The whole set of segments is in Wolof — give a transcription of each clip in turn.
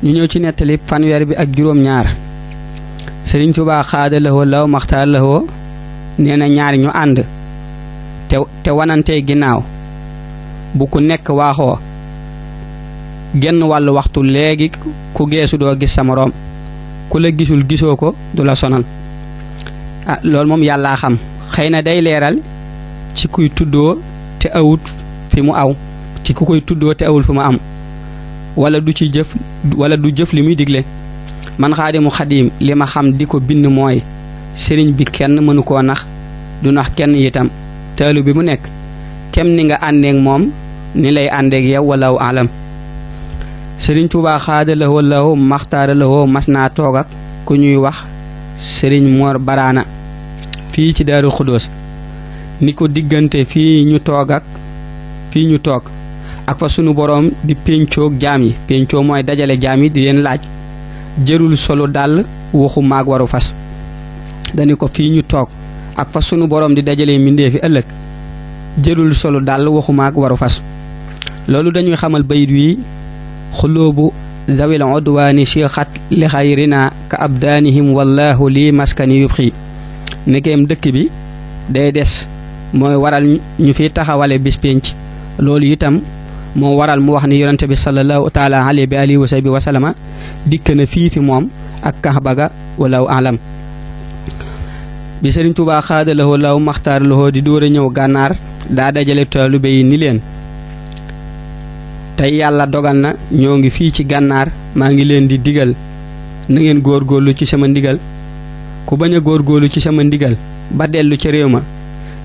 ñu ñëw ci nettali fanweer bi ak juróom ñaar Serigne Tuubaa xaada lahoo law maxtaar lahoo nee na ñaar ñu ànd te wanantee ginnaaw bu ku nekk waaxoo genn wàllu waxtu léegi ku geesu doo gis sa moroom ku la gisul gisoo ko du la sonal loolu moom yàllaa xam xëy na day leeral ci kuy tuddoo te awut fi mu aw ci ku koy tuddoo te awul fi mu am wala du jëf li muy digle man xaadimu xadiim li ma xam di ko bind mooy sëriñ bi kenn mënu koo nax du nax kenn itam taalu bi mu nekk kem ni nga àndeek moom ni lay àndeek yow walaw alam sëriñ Tuubaa xaada lahoo law maxtaara lahoo mas naa toog ak ku ñuy wax sëriñ Mor Baraana fii ci Daaru Xudóos ni ko diggante fii ñu toog ak fa sunu boroom di péncoog jaam yi péncoo mooy dajale jaam yi di leen laaj jërul solo dàll waxu maag waru fas dañu ko fii ñu toog ak fa sunu boroom di dajale mbindee fi ëllëg jërul solo dàll waxu maag waru fas loolu dañuy xamal bayit wi xuloobu zawil udwaani siixat li xayrina ka abdaanihim wallahu lii maskani yubxi nekeem dëkk bi day des mooy waral ñu fi taxawale bis pénc loolu itam moo waral mu wax ni yonente bi sallallahu taala alayhi bi alihi wa sahbi wa sallama dikk na fii fi moom ak Kaaba ga walaw alam bi Sëriñ Tuubaa xaada lahoo law maxtaar lahoo di dóor a ñëw gànnaar daa dajale taalibe yi ni leen tey yàlla dogal na ñoo ngi fii ci gànnaar maa ngi leen di digal na ngeen góorgóorlu ci sama ndigal ku bañ a góorgóorlu ci sama ndigal ba dellu ca réew ma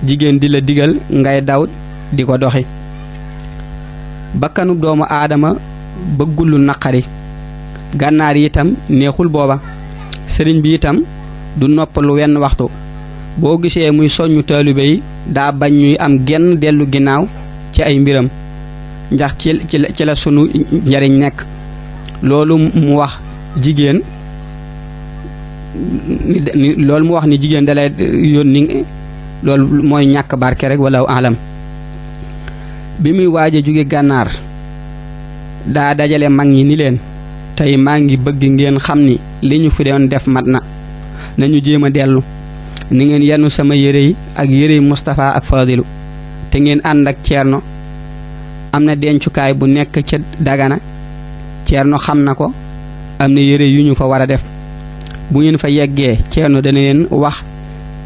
jigéen di la digal ngay daw di ko doxi bakkanu doomu aadama bëggul lu naqari gànnaar yi itam neexul booba sëriñ bi itam du noppalu wenn waxtu boo gisee muy soññu taalibe yi daa bañ ñuy am genn dellu ginnaaw ci ay mbiram ndax ci la sunu njariñ nekk loolu mu wax ni jigéen dalay yónni loolu mooy ñàkk barke rek wala alam bi muy waaj a jóge gànnaar daa dajale mag ñi ni leen tey maa ngi bëgg ngeen xam ni li ñu fi doon def mat na nañu jéem a dellu ni ngeen yenu sama yére yi ak yére yi Moustapha ak Fadilu te ngeen ànd ak Ceerno am na dencukaay bu nekk ca Dagana Ceerno xam na ko am na yére yu ñu fa war a def bu ngeen fa yeggee Ceerno dana leen wax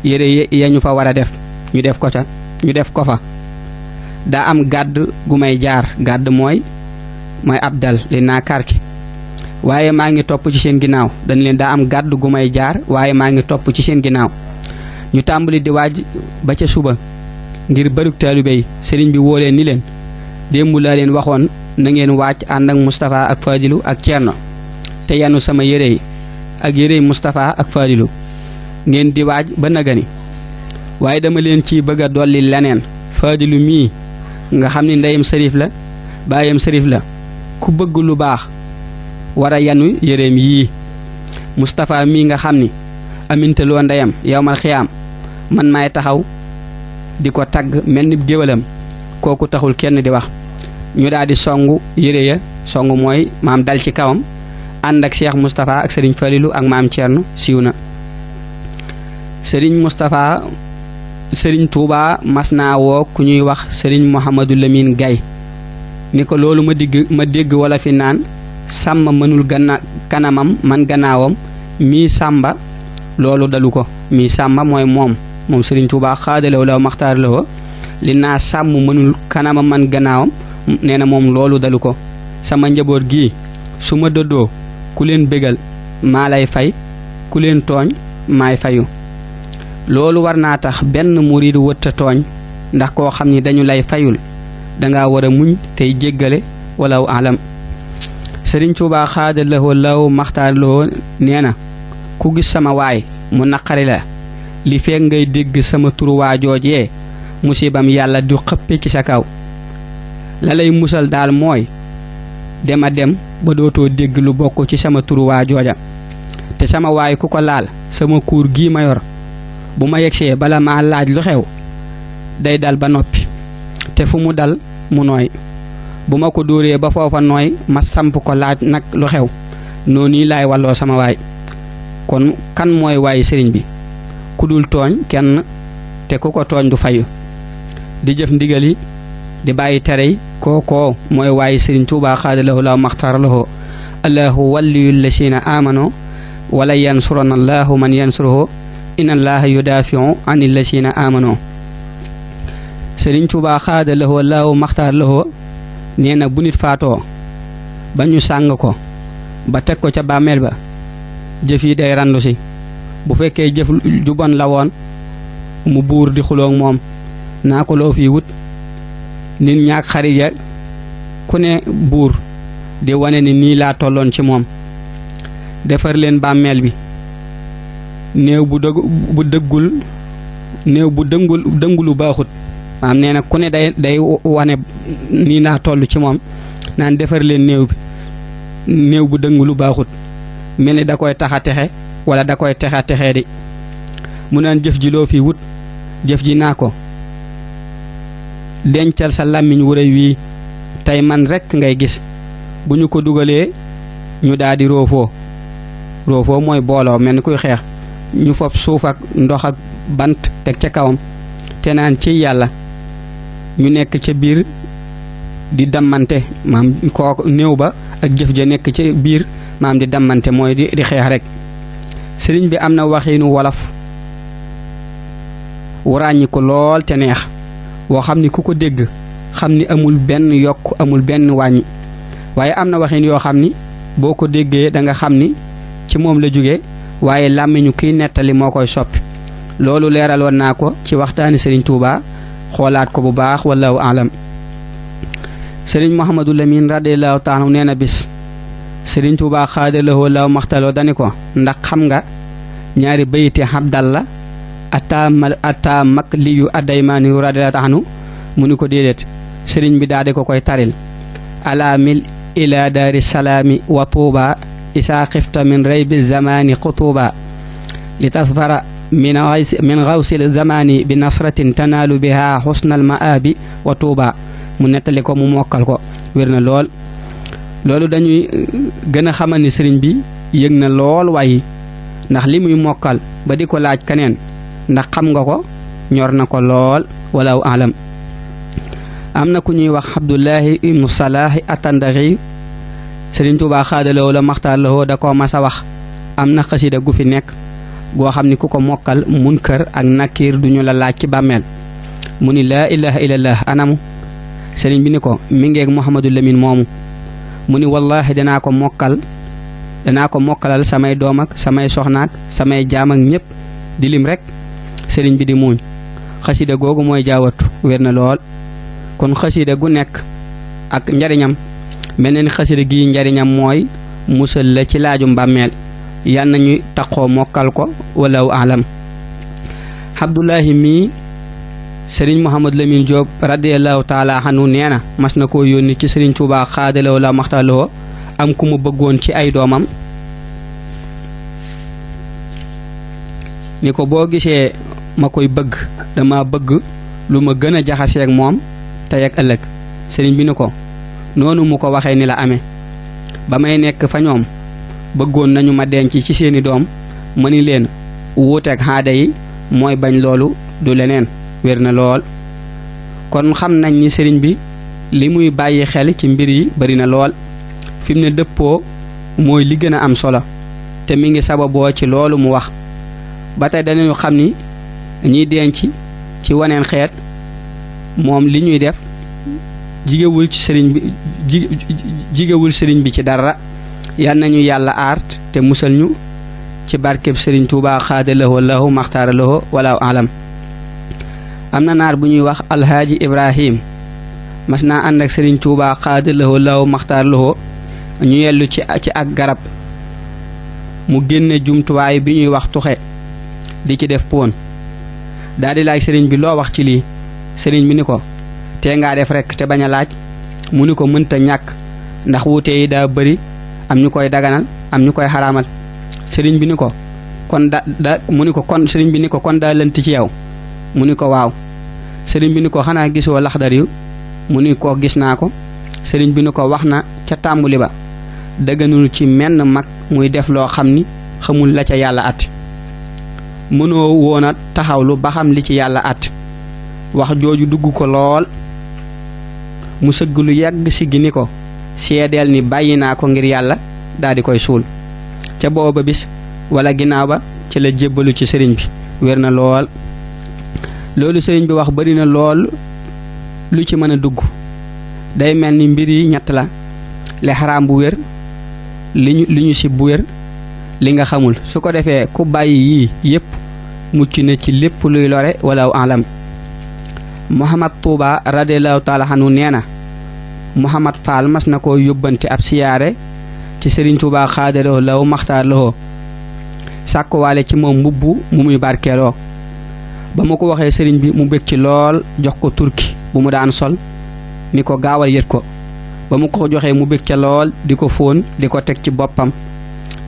yére ya ñu fa war a def ñu def ko fa daa am gàdd gu may jaar gàdd mooy ab dal li naa karki waaye maa ngi topp ci seen ginnaaw dañ leen daa am gàdd gu may jaar waaye maa ngi topp ci seen ginnaaw ñu tàmbali di waaj ba ca suba ngir baruk taalibe yi sëriñ bi woo leen ni leen démb laa leen waxoon na ngeen wàcc ànd ak Moustapha ak Fadilu ak Ceerno te yanu sama yére yi ak yére yi Moustapha ak Fadilu ngeen di waaj ba nagani waaye dama leen ci bëgg a dolli leneen Fadilu mii nga xam ni ndeyam sërif la baayam sërif la ku bëgg lu baax war a yanu yéreem yii Moustapha mii nga xam ni amintaloo ndeyam yawmal xiyaam man maay taxaw di ko tagg mel ni géwalam kooku taxul kenn di wax ñu daal di songu yére ya songu mooy maam dal ci kawam ànd ak Cheikh Moustapha ak Serigne Falilou ak maam Thierno siiw na Serigne Tuubaa mas naa woo ku ñuy wax Serigne Mouhamadou Lamine Gaye ni ko loolu ma dégg wala fi naan sàmm mënul kanamam man gannaawam mii sàmba loolu dalu ko mii sàmba mooy moom Serigne Tuubaa xaadalaw law maxtaar la woo li naa sàmm mënul kanamam man gannaawam nee na moom loolu dalu ko sama njaboot gi su ma dëddoo ku leen bégal maa lay fay ku leen tooñ maay fayu loolu war naa tax benn murid wëtta tooñ ndax koo xam ni dañu lay fayul danga war a muñ tey jéggale walaw alam Serigne Tuubaa xaadalawoo law maxtaar lawoo nee na ku gis sama waay mu naqari la li fekk ngay dégg sama turu waa joojee musibam yàlla du xëppe ci sa kaw la lay musal daal mooy dema dem ba dootoo dégg lu bokk ci sama turu waa jooja te sama waay ku ko laal sama kuur gii ma yor bu ma yegsee bala maa laaj lu xew day dal ba noppi te fu mu dal mu nooy bu ma ko dóoree ba foofa nooy ma samp ko laaj nag lu xew noonu laay walloo sama waay. kon kan mooy waaye sëriñ bi ku dul tooñ kenn te ku ko tooñ du fayu di jëf ndigal yi di bàyyi tere yi kookoo mooy waaye sëriñ Tuubaa xaadalahu la maxtaar lahu allahu waliyul lasina amano wala yansurana allahu man yansuruhu inna allaha yudafiu anil lasina amano. sëriñ Tuubaa xaadalahu allahu maxtaar lahu nee na bu nit faatoo ba ñu sàng ko ba teg ko ca bàmmeel ba jëf yi day randu si bu fekkee jëf ju bon la woon mu buur di xuloog moom naa ko loo fii wut nit ñaak xarit ya ku ne buur di wane ni nii laa tolloon ci moom. defar leen bàmmeel bi néew bu dëngulu baaxut maam nee na ku ne day wane nii laa toll ci moom naan defar leen néew bu dëngulu baaxut mel ni da koy taxa texe wala da koy texa texee di mu naan jëf ji loo fi wut jëf ji naa ko dencal sa làmmiñ wuréy wii tey man rekk ngay gis bu ñu ko dugalee ñu daldi roofoo mooy booloo mel ni kuy xeex ñu fob suuf ak ndox ak bant teg ca kawam te naan ci yàlla ñu nekk ca biir di dammante maam kooku néew ba ak jëf ja nekk ca biir maam di dammante mooy di xeex rek. sëriñ bi am na waxiinu wolof wu ràññi ko lool te neex woo xam ni ku ko dégg xam ni amul benn yokk amul benn wàññi waaye am na waxiin yoo xam ni boo ko déggee da nga xam ni ci moom la jóge waaye làmmiñu kiy nettali moo koy soppi. loolu leeraloon naa ko ci waxtaani sëriñ Tuubaa xoolaat ko bu baax wallahu alam. sëriñ Mouhamadou Lamine radiyallahu taala nee na bis sëriñ Tuubaa xaadalahoo law maxtaloo dani ko ndax xam nga ñaari bayiti Abdalla ataa mag liyu addaymaani radiyallahu taala mu ni ko déedéet sëriñ bi daal di ko koy taril alaamil ila daari salaami wa tuuba isaa xifta min raybi zamaani xutuuba li tasfara min xawsil zamaani bi nasratin tanaalu biha xusnal ma'aabi wa tuuba mu nettali ko mu mokkal ko wér na lool. loolu dañuy gën a xamal ni sëriñ bi yëg na lool waaye ndax li muy mokkal ba di ko laaj keneen ndax xam nga ko ñor na ko lool walaw alam. am na ku ñuy wax Abdullahi ibnu Salaahi Atandaxi sëriñ Tuubaa xaadaloo la maxtaar lawoo da ko mas a wax am na xasida gu fi nekk goo xam ni ku ko mokkal munkar ak nakiir duñu la laaj ci bàmmeel mu ni laa ilaha illallah anamu sëriñ bi ni ko mi ngeeg Muhammadu Lamin moomu mu ni wallahi danaa ko mokkalal samay doom ak samay soxnaak samay jaam ak ñépp di lim rek sëriñ bi di muuñ. xasida googu mooy jaawatu wér na lool. kon xasida gu nekk ak njariñam mel na ni xasida gi njariñam mooy musal la ci laaju mbàmmeel yal nañu taqoo mokkal ko walaw alam. Abdullahi mii sëriñ Mouhamad Lamine Diop radiyallahu taala anhu nee na mas na koo yónni ci sëriñ Tuubaa xaadaloo la maxtaloo am ku mu bëggoon ci ay doomam ni ko boo gisee ma koy bëgg dama bëgg lu ma gën a jaxaseeg moom tey ak ëllëg. sëriñ bi ni ko noonu mu ko waxee ni la amee ba may nekk fa ñoom bëggoon nañu ma denc ci seeni doom ma ni leen wuuteeg xaada yi mooy bañ loolu du leneen wér na lool. kon xam nañ ni sëriñ bi li muy bàyyi xel ci mbir yi bari na lool fi mu ne dëppoo mooy li gën a am solo te mi ngi sababoo ci loolu mu wax. ba tey danañu xam ni ñiy denc ci waneen xeet moom li ñuy def jigewul sëriñ bi ci dara yal nañu yàlla aart te musal ñu ci barkeb sëriñ Tuubaa xaadalahoo lahu maxtaaralahoo wala alam. am na naar bu ñuy wax Elhadji Ibrahim mas naa ànd ak sëriñ Tuubaa xaadalahoo lahu maxtaaralahoo ñu yellu ci ak garab mu génne jumtuwaay bi ñuy wax tuxe di ci def poon daldi laaj sëriñ bi loo wax ci lii sëriñ bi ni ko tee ngaa def rekk te bañ a laaj mu ni ko mënta ñàkk ndax wuute yi daa bari am ñu koy daganal am ñu koy xaraamal. sëriñ bi ni ko kon sëriñ bi ni ko kon daa lënt ci yow mu ni ko waaw. sëriñ bi ni ko xanaa gisoo laxdar yu mu ni ko gis naa ko. sëriñ bi ni ko wax na ca tàmbuli ba dëgganul ci menn mag muy def loo xam ni xamul la ca yàlla at mënoo woon a taxawlu ba xam li ci yàlla at wax jooju dugg ko lool mu sëgg lu yàgg siggi ni ko seedeel ni bàyyi naa ko ngir yàlla daldi koy suul ca booba bis wala ginnaaw ba ci la jébbalu ci sëriñ bi wér na lool loolu sëriñ bi wax bari na lool lu ci mën a dugg day mel ni mbir yi ñett la li xaraam bu wér li ñu sib bu wér li nga xamul su ko defee ku bàyyi yii yépp mucc na ci lépp luy lore wala alam Muhammad Tuubaa radiyallahu taala anhu nee na Muhammad Fall mas na ko yóbbante ab siyaare ci Serigne Tuubaa xaadaloo law maxtaar loo sàkkuwaale ci moom mbubb mu muy barkeeloo ba ma ko waxee sëriñ bi mu bëgg ci lool jox ko turki bu mu daan sol ni ko gaawal yët ko ba mu ko joxee mu bëgg ca lool di ko fóon di ko teg ci boppam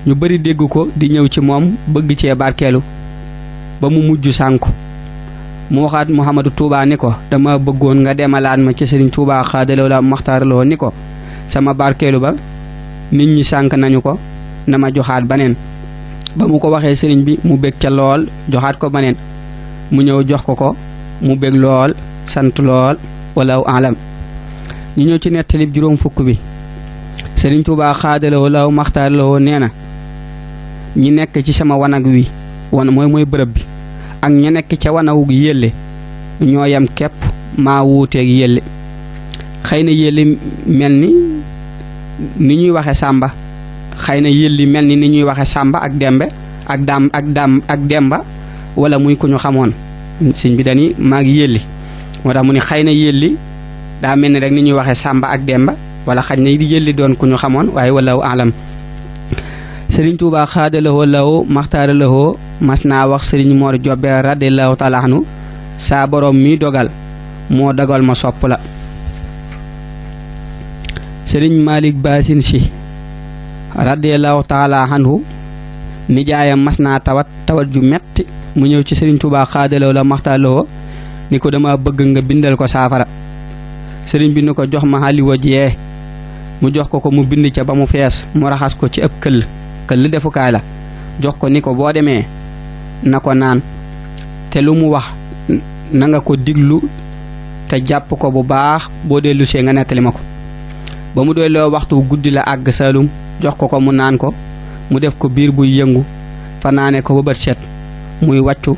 ñu bari dégg ko di ñëw ci moom bëgg cee barkeelu ba mu mujj sànku mu waxaat Muhammadu Tuubaa ni ko dama bëggoon nga demalaat ma ci Serigne Tuubaa xaadaloo la maxtaarloo ni ko sama barkeelu ba nit ñi sànk nañu ko na ma joxaat baneen ba mu ko waxee sëriñ bi mu bég ca lool joxaat ko baneen mu ñëw jox ko mu bég lool sant lool walaw alam ñu ñëw ci nettali juróom fukk bi Serigne Tuubaa xaadaloo law maxtaarloo nee na ñi nekk ci sama wanag wi mooy bërëb bi ak ña nekk ca wanawug yélle ñoo yam képp maa wuuteeg yélle xëy na yélle mel ni ñuy waxe sàmba xëy na yélle mel ni ñuy waxe sàmba ak dembe ak demba wala muy ku ñu xamoon sëñ bi dani maa ngi yélle moo tax mu ni xëy na yélle daa mel ni rek ni ñuy waxe sàmba ak demba wala xaj na yélle doon ku ñu xamoon waaye wallahu alam Serigne Tuubaa xaadalawoo law maxtaaralawoo mas naa wax Serigne Mor Jobbe radiyallahu taala anhu saa borom mi dogal moo dogal ma sopp la Serigne Malick Basin si radiyallahu taala anhu nijaayam mas naa tawat ju metti mu ñëw ci Serigne Tuubaa xaadalawoo la maxtaaralawoo ni ko dama bëgg nga bindal ko saafara Serigne bi ni ko jox ma xaliwa jiyee mu jox ko mu bind ca ba mu fees mu raxas ko ci ëpp këll defukaay la jox ko ni ko boo demee na ko naan te lu mu wax na nga ko diglu te jàpp ko bu baax boo dellusee nga nettali ma ko ba mu doy loo waxtu guddi la àgg Saliou jox ko mu naan ko mu def ko biir buy yëngu fanaane ko ba bët set muy wàccu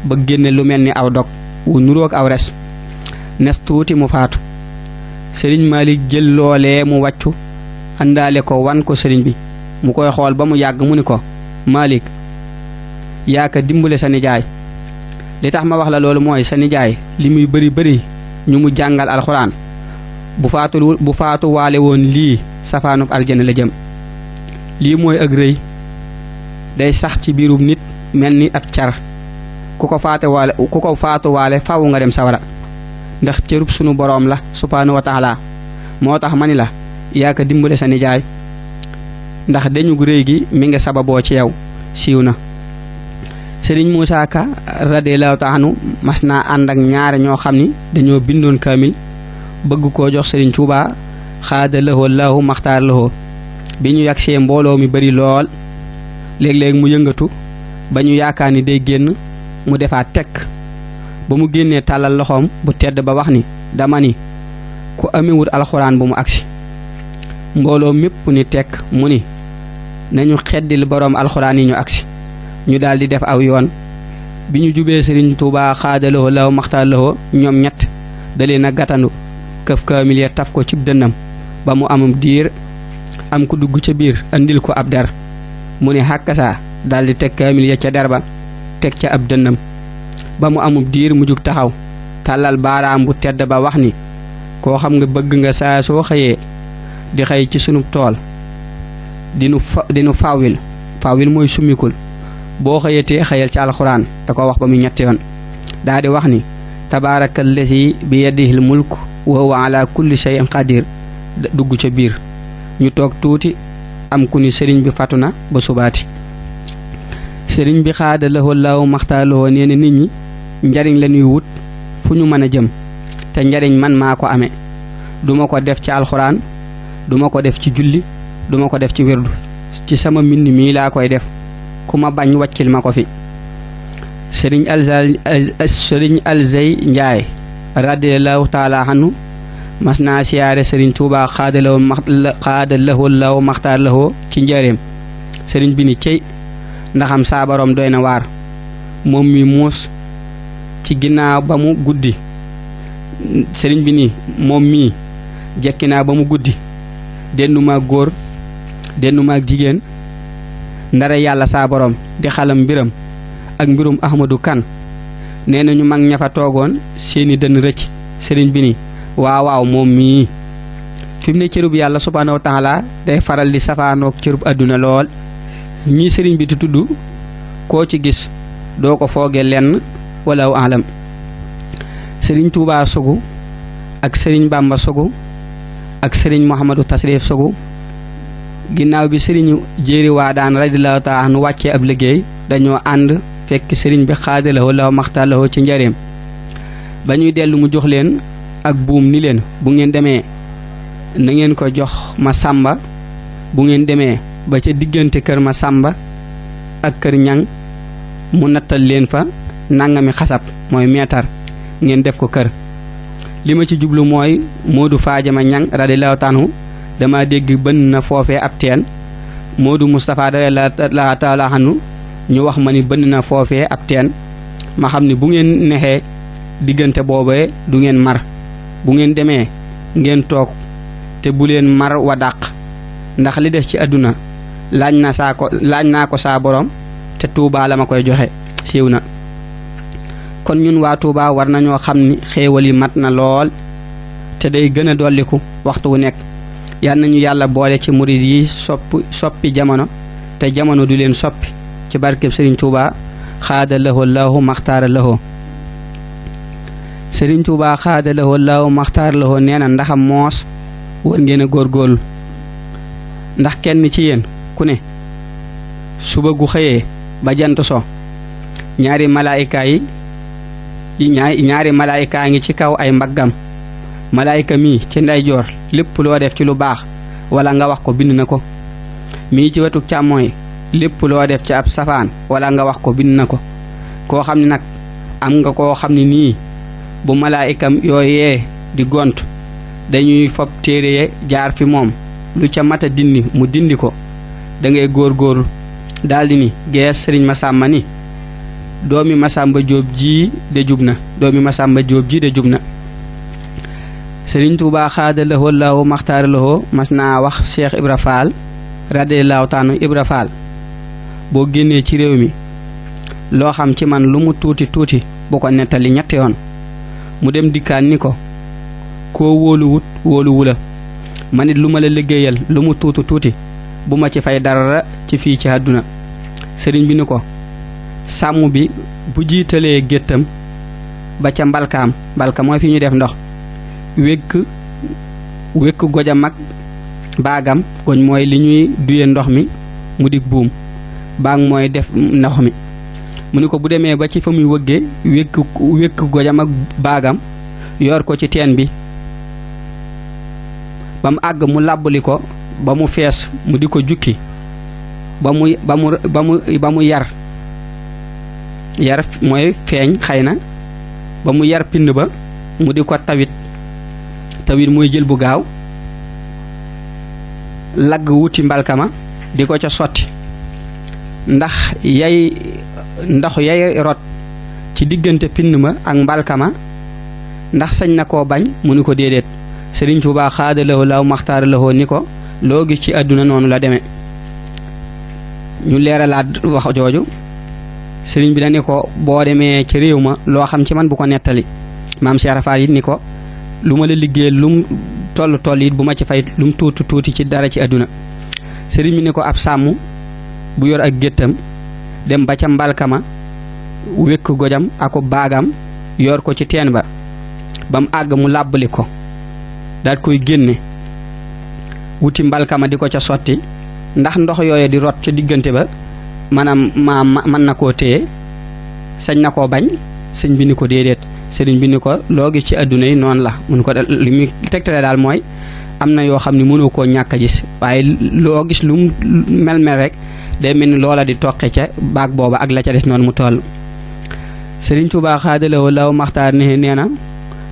ba génne lu mel ni aw dog wu nuroog aw res nes tuuti mu faatu Serigne Malick jël loolee mu wàccu àndaale ko wan ko sëriñ bi mu koy xool ba mu yàgg mu ni ko Malick yaa ka dimbale sa nijaay li tax ma wax la loolu mooy sa nijaay li muy bëri ñu mu jàngal alxuraan bu faatu waale woon lii safaanub aljana la jëm lii mooy ak rëy day sax ci biirum nit mel ni ab car ku ko faatu waale faw nga dem sawara ndax cërub sunu boroom la subhaanahu wa taala moo tax ma ni la yaa ka dimbale sa nijaay ndax dañu rëy gi mi ngi sababoo ci yow siiw na Serigne Moussa Ka radiyallahu ta'ala anhu mas naa ànd ak ñaar ñoo xam ni dañoo bindoon kaamil bëgg koo jox Serigne Tuubaa xaada lahoo lahu maxtaar lahoo bi ñu yagsee mbooloo mi bari lool léeg-léeg mu yëngatu ba ñu yaakaar ni day génn mu defaat tekk ba mu génnee tàllal loxoom bu tedd ba wax ni dama ni ku amewut alxuraan bu mu agsi mbooloo mépp ni tekk mu ni nañu xeddil boroom alxuraan yi ñu agsi ñu daldi def aw yoon bi ñu jubee Serigne Tuubaa xaadaloo law maxtaarloo ñoom ñett dalee na gàttandu këf kaamil ya taf ko cib dënnam ba mu amum diir am ku dugg ca biir andil ko ab der mu ni xàkkasaa daldi teg kaamil ya ca der ba teg ca ab dënnam ba mu amum diir mu jug taxaw tàllal baaraam bu tedd ba wax ni koo xam nga bëgg nga saa soo xëyee di xëy ci sunu tool dinu fawil mooy summikul boo xëyatee xëyal ci alxuraan da ko wax ba mu ñetti yoon daa di wax ni tabaarakallazi bi yadihil mulk wa huwa ala kulli shay'in qadir dugg ca biir ñu toog tuuti am ku ni sëriñ bi fatu na ba subaati sëriñ bi xaada lahoo law maxtaaloo nee na nit ñi njariñ la ñuy wut fu ñu mën a jëm te njariñ man maa ko amee duma ko def ci alxuraan duma ko def ci julli duma ko def ci wirdu ci sama mbind mi laa koy def ku ma bañ waccil ma ko fi Serigne Alzey Njaay radiyallahu taala anhu mas naa siyaare Serigne Tuubaa xaadalawoo law maxtaar lawoo ci njëreem Serigne bi ni cey ndaxam saa borom doy na waar moom mi muus ci ginnaaw ba mu guddi Serigne bi ni moom mii jekki naa ba mu guddi dendumaag góor dendumaag jigéen ndara yàlla saa borom di xalam mbiram ak mbirum Ahmadou Kan nee na ñu mag ña fa toogoon seeni dënn rëcc Serigne bi ni waaw moom mii fi mu ne cërub yàlla subhaanahu wa taala day faral di safaanoog cërub àdduna lool ñii Serigne bi di tudd koo ci gis doo ko fooge lenn wala alam Serigne Tuubaa sogu ak Serigne Bamba sogu ak Serigne Mouhamadou Tasrif sogu ginnaaw bi Serigne jéeri waa daan radiyallahu taala anhu wàccee ab liggéey dañoo ànd fekk Serigne bi xaadalawoo law maxtalawoo ci njareem ba ñuy dellu mu jox leen ak buum ni leen bu ngeen demee na ngeen ko jox ma sàmba bu ngeen demee ba ca diggante kër ma sàmba ak kër ñang mu nattal leen fa nangami xasab mooy meetar ngeen def ko kër li ma ci jublu mooy Moodu Faajama ñang radiyallahu taala dama dégg bënn na foofee ab teen Moodu Moustapha radiyallahu taala anhu ñu wax ma ni bënn na foofee ab teen ma xam ni bu ngeen nexee diggante boobee du ngeen mar bu ngeen demee ngeen toog te bu leen mar wa dàq ndax li des ci àdduna laaj naa ko saa borom te Tuubaa la ma koy joxe siiw na kon ñun waa Tuubaa war nañoo xam ni xéewal yi mat na lool te day gën a dolliku waxtu wu nekk yal nañu yàlla boole ci murid yi soppi jamono te jamono du leen soppi ci barkeb Serigne Tuubaa xaada lahoo lahu maxtaara lahoo Serigne Tuubaa xaada lahoo lahu maxtaara lahoo nee na ndaxam moos war ngeen a góorgóorlu ndax kenn ci yéen ku ne suba gu xëyee ba jant so ñaari malaayika ngi ci kaw ay mbaggam malaayika mi ci ndeyjoor lépp loo def ci lu baax wala nga wax ko bind na ko mii ci wetu càmmooy lépp loo def ci ab safaan wala nga wax ko bind na ko koo xam ne nag am nga koo xam ne nii bu malaayikam yooyee di gont dañuy fob téere jaar fi moom lu ca mata dindi mu dindi ko da ngay góorgóorlu daldi ni gees Sëriñ Masamba ni doomi Masamba Jóob ji de jub na Sëriñ Tuubaa xaada lahoo law maxtaara lahoo mas naa wax Cheikh Ibra Fall radiyallahu taala Ibra Fall boo génnee ci réew mi loo xam ci man lu mu tuuti bu ko nettali ñetti yoon mu dem dikkaan ni ko koo wóoluwu la ma nit lu ma la liggéeyal lu mu tuuti bu ma ci fay dara ci fii ci àdduna sëriñ bi ni ko sàmm bi bu jiitalee géttam ba ca mbalka mooy fi ñu def ndox wékk gojam ak baagam goñ mooy li ñuy duye ndox mi mu dig buum baag mooy def ndox mi mu ni ko bu demee ba ci fa muy wëggee wékk gojam ak baagam yor ko ci teen bi ba mu àgg mu làbbali ko ba mu fees mu di ko jukki ba mu yar mooy feeñ xëy na ba mu yar pind ba mu di ko tawit mooy jël bu gaaw lagg wuti mbalkama di ko ca sotti ndox yay rot ci diggante pind ma ak mbalkama ndax sañ na koo bañ mu ni ko déedéet Sëriñ Tuubaa xaada lahoo law maxtaara lahoo ni ko loo gis ci àdduna noonu la demee ñu leeralaat wax jooju sëriñ bi dañu ko boo demee ci réew ma loo xam ci man bu ko nettali maam Cheikh Rafal it ni ko lu ma la liggéey lum toll it bu ma ci fay lum tuuti ci dara ci àdduna sëriñ bi ni ko ab sàmm bu yor ak géttam dem ba ca mbalkama wékk gojam aku baagam yor ko ci teen ba ba mu àgg mu làbbali ko daal koy génne wuti mbalkama di ko ca sotti ndax ndox yooyu di rot ca diggante ba maanaam mën na koo téye sañ na koo bañ sëñ bi ni ko déedéet sëriñ bi ni ko loo gis ci àdduna yi noonu la mun ko li muy tegtale daal mooy am na yoo xam ne mënoo koo ñàkk a gis waaye loo gis lu mel rek day mel ni loola di toqe ca baag booba ak la ca des noonu mu toll. Sëriñ Tuubaa xaadalawoo law maxtaar ne nee na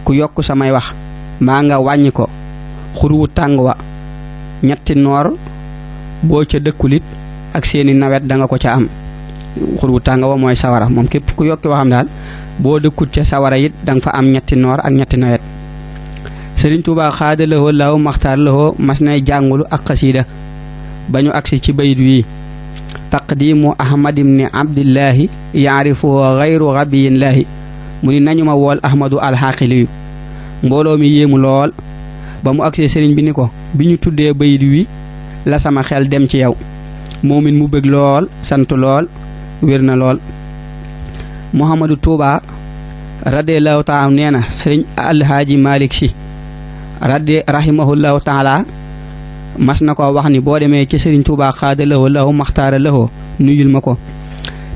ku yokk samay wax maa nga wàññi ko xurwu tàng wa ñetti noor boo ca dëkkulit ak seeni nawet da nga ko ca am. xurwu tàng wa mooy sawara moom képp ku yokki waxam daal boo dëkkut ca sawara it da nga fa am ñetti noor ak ñetti nawet. Sëriñ Tuubaa xaadalawoo law maxtaar lawoo mas nay jàngulu ak xasiida ba ñu agsi ci bayit wii taqdimu ahmad ibni abdillahi yaarifuhu gayru rabiyillaahi mu ni nañu ma wool ahmadu alxaqiliyu. mbooloo mi yéemu lool ba mu agsee sëriñ bi ni ko bi ñu tuddee bayit wi la sama xel dem ci yow moomin mu bëgg lool sant lool wér na lool. Muhammadu Tuubaa radiyallahu taala nee na sëriñ Elhadji Malick si rahimahullahu taala mas na ko wax ni boo demee ci sëriñ Tuubaa xaadalawoo lahu maxtaara lahoo nuyul ma ko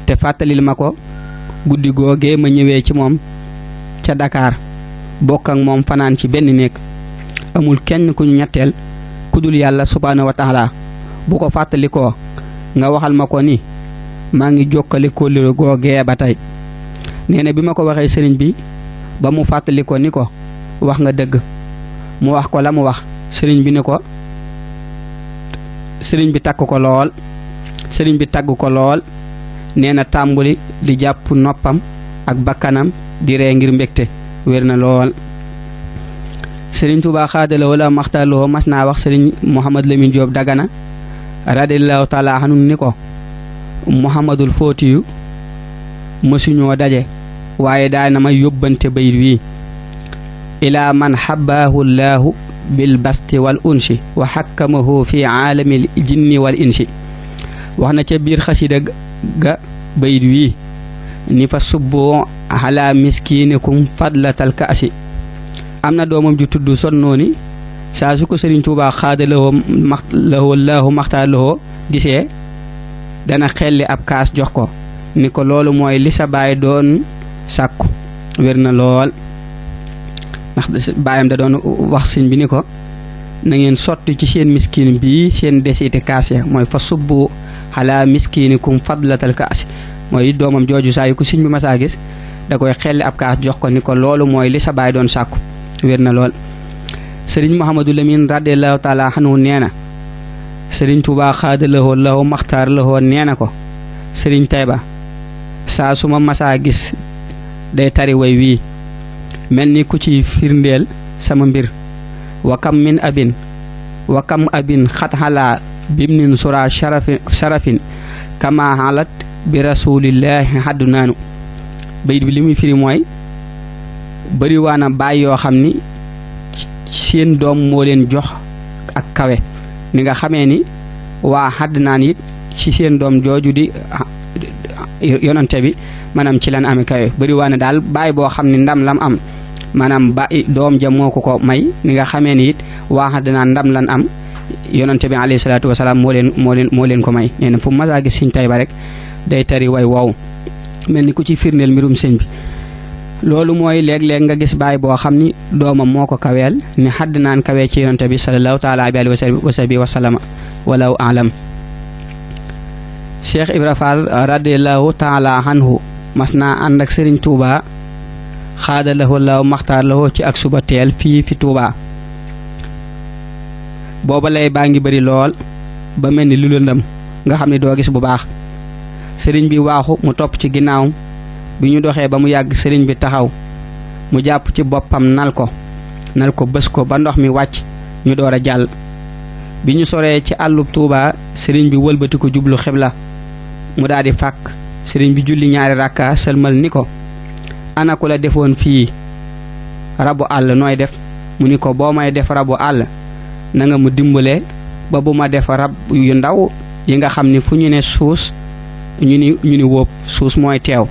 te fàttalil ma ko guddi googee ma ñëwee ci moom ca Dakar bokk ak moom fanaan ci benn néeg amul kenn ku ñu ñetteel ku dul yàlla subhaanahu wa taala bu ko fàttalikoo nga waxal ma ko ni maa ngi jokkale kóllëre googee ba tey. nee na bi ma ko waxee sëriñ bi ba mu fàttalikoo ni ko wax nga dëgg mu wax ko la mu wax sëriñ bi ni ko sëriñ bi tagg ko lool nee na tàmbuli di jàpp noppam ak bakkanam di ree ngir mbégte wér na lool. Sëriñ Tuubaa xaadalawoo la maxtaarloo mas naa wax sëriñ Mouhamad Lamine Diop Dagana radiyallahu taala anhu ni ko Muhammadul Fóotiyu mësuñoo daje waaye daana ma yóbbante bayit wii ilaa man xabbaahu llaahu bil basti wal unsi wa xakkamahu fi aalamil jinni wal insi. wax na ca biir xasida ga bayit wii ni fa subbu ala miskinikum fadlatal kaasi. am na doomam ju tudd sonnooni saa su ko Sëriñ Tuubaa xaadalawoo laahu maxtaar lahoo gisee dana xelli ab kaas jox ko ni ko loolu mooy li sa baay doon sàkku wér na lool. ndax baayam da doon wax sëñ bi ni ko na ngeen sotti ci seen miskin bii seen desiti kaas ya mooy fa subbu ala miskinikum fadlatal kaasi mooy doomam jooju saa yu ko sëñ bi masaa gis da koy xelli ab kaas jox ko ni ko loolu mooy li sa baay doon sàkku wér na lool. Sëriñ Mouhamadou Lamine radiyallahu taala anhu nee na Sëriñ Tuubaa xaadalawoo lahu maxtaar lahoo nee na ko Sëriñ Tayba saa su ma masaa gis day tari way wii mel ni ku ci firndeel sama mbir wa kam abin xat xalaa bimnin sura sharafin kama halat bi rasulillahi haddu naanu. bayit bi li muy firi mooy bari waana baay yoo xam ni seen doom moo leen jox ak kawe ni nga xamee ni waa xadd naan it ci seen doom jooju di yonante bi maanaam ci lan amee kawe bari waana daal baay boo xam ni ndam lam am maanaam ba doom ja moo ko may ni nga xamee ni it waa xadd naan ndam lan am yonante bi alayhi salaatu wasalaam moo leen ko may. nee na fu masaa gis Sëriñ Tayba rek day tari way wow mel ni ku ci firndeel mbirum sëñ bi. loolu mooy léeg-léeg nga gis baay boo xam ni doomam moo ko kaweel ni xadd naan kawee ci yonante bi sallallahu taala alayhi wa sahbihi wa sallama walaw alam. Cheikh Ibra Fall radiyallahu taala anhu mas naa ànd ak Sëriñ Tuubaa xaadalawoo law maxtaar lawoo ci ak suba teel fii fi Tuubaa. booba lay baa ngi bari lool ba mel ni lu lëndëm nga xam ne doo gis bu baax. sëriñ bi waaxu mu topp ci ginnaawam bi ñu doxee ba mu yàgg sëriñ bi taxaw mu jàpp ci boppam nal ko bës ko ba ndox mi wàcc ñu door a jàll. bi ñu soree ci àllub Tuubaa sëriñ bi wëlbati ko jublu xibla mu daal di fàkk sëriñ bi julli ñaari rakka sëlmal ni ko ana ku la defoon fii rabu àll nooy def mu ni ko boo may def rabu àll na nga mu dimbale ba bu ma def rab yu ndaw yi nga xam ni fu ñu ne suus ñu ni wóob suus mooy teew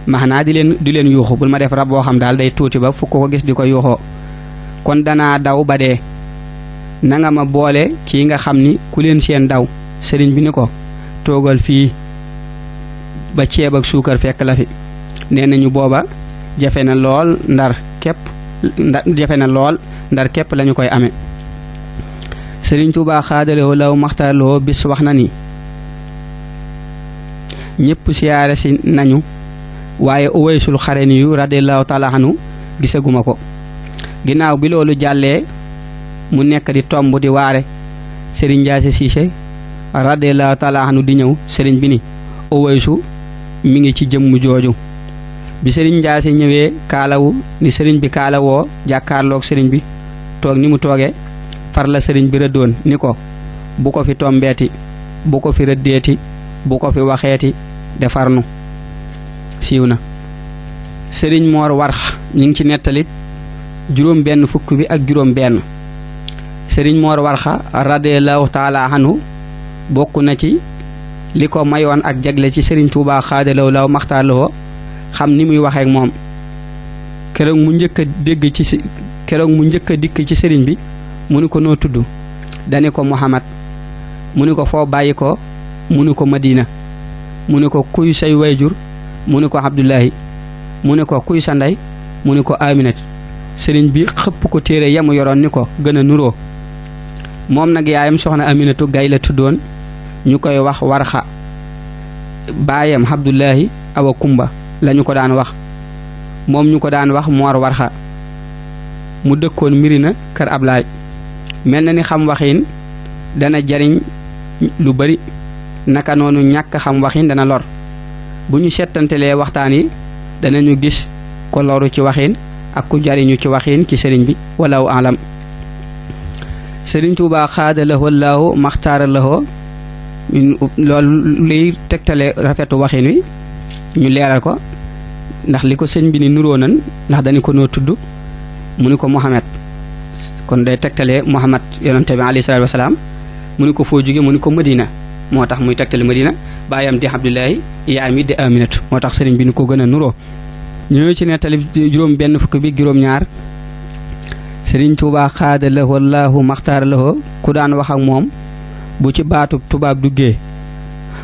maanaa di leen yuuxu bul ma def rab boo xam daal day tuuti ba fukk ko gis di ko yuuxoo kon danaa daw ba dee na nga ma boole ci nga xam ni ku leen seen daw. sëriñ bi ni ko toogal fii ba ceeb ak suukar fekk la fi. nee nañu booba jafe na lool ndar képp lañu koy amee. Serigne Tuubaa xaadalewoo law maxtaarloo bis wax na ni ñépp siyaare si nañu waaye Uwaysul Xarani yu radiyallahu taala anhu gisaguma ko. ginnaaw bi loolu jàllee mu nekk di tomb di waare Serigne Ndiasse Cissé radiyallahu taala anhu di ñëw Serigne bi ni Uwaysu mi ngi ci jëmm jooju. bi Serigne Ndiasse ñëwee kaalawu ni Serigne bi kaalawoo jàkkaarloog Serigne bi toog ni mu toogee far la Serigne bi rëddoon ni ko bu ko fi tombeeti bu ko fi rëddeeti bu ko fi waxeeti defarnu siiw na. Serigne Mor Warx ñi ngi ci nettalit juróom benn fukk bi ak juróom benn. Serigne Mor Warxa radiyallahu taala anhu bokk na ci li ko mayoon ak jagle ci Serigne Tuubaa xaadalaw law maxtaarloo xam ni muy waxeek moom. keroog mu njëkk a dikk ci Serigne bi mu ni ko noo tudd dani ko Muhammad mu ni ko foo bàyyi ko mu ni ko Madina mu ni ko kuy say wayjur mu ni ko Abdullahi mu ni ko kuy sa ndey mu ni ko Aminat. Serigne bi xëpp ko téere yamu yoroon ni ko gën a nuroo. moom nag yaayam soxna Aminatu Gay la tuddoon ñu koy wax Warxa. baayam Abdullahi Awa Kumba lañu ko daan wax moom ñu ko daan wax Mor Warxa. mu dëkkoon Mirina kër Ablaay. mel na ni xam waxin dana jariñ lu bari naka noonu ñàkk xam waxin dana lor. bu ñu settantelee waxtaan yi danañu gis ko loru ci waxin ak ku jariñu ci waxin ci sëriñ bi walaahu alam. Serigne Tuubaa xaadalahoo laahu maxtaaralahoo loolu liy tegtale rafetu waxin wi ñu leeral ko ndax li ko sëñ bi ni nuroo nan ndax dañu ko noo tudd mu ni ko Muhammad kon day tegtale Muhammad yonente bi alayhi salaatu wasalaam mu ni ko foo jóge mu ni ko Madina moo tax muy tegtale Madina baayam di Abdullahi yaayam di Aminatu moo tax sëriñ bi ni ko gën a nuroo. ñëw ci nettali juróom benn fukk bi juróom ñaar. Serigne Tuubaa xaadalahoo laahu maxtaaralahoo ku daan wax ak moom bu ci baatub tubaab duggee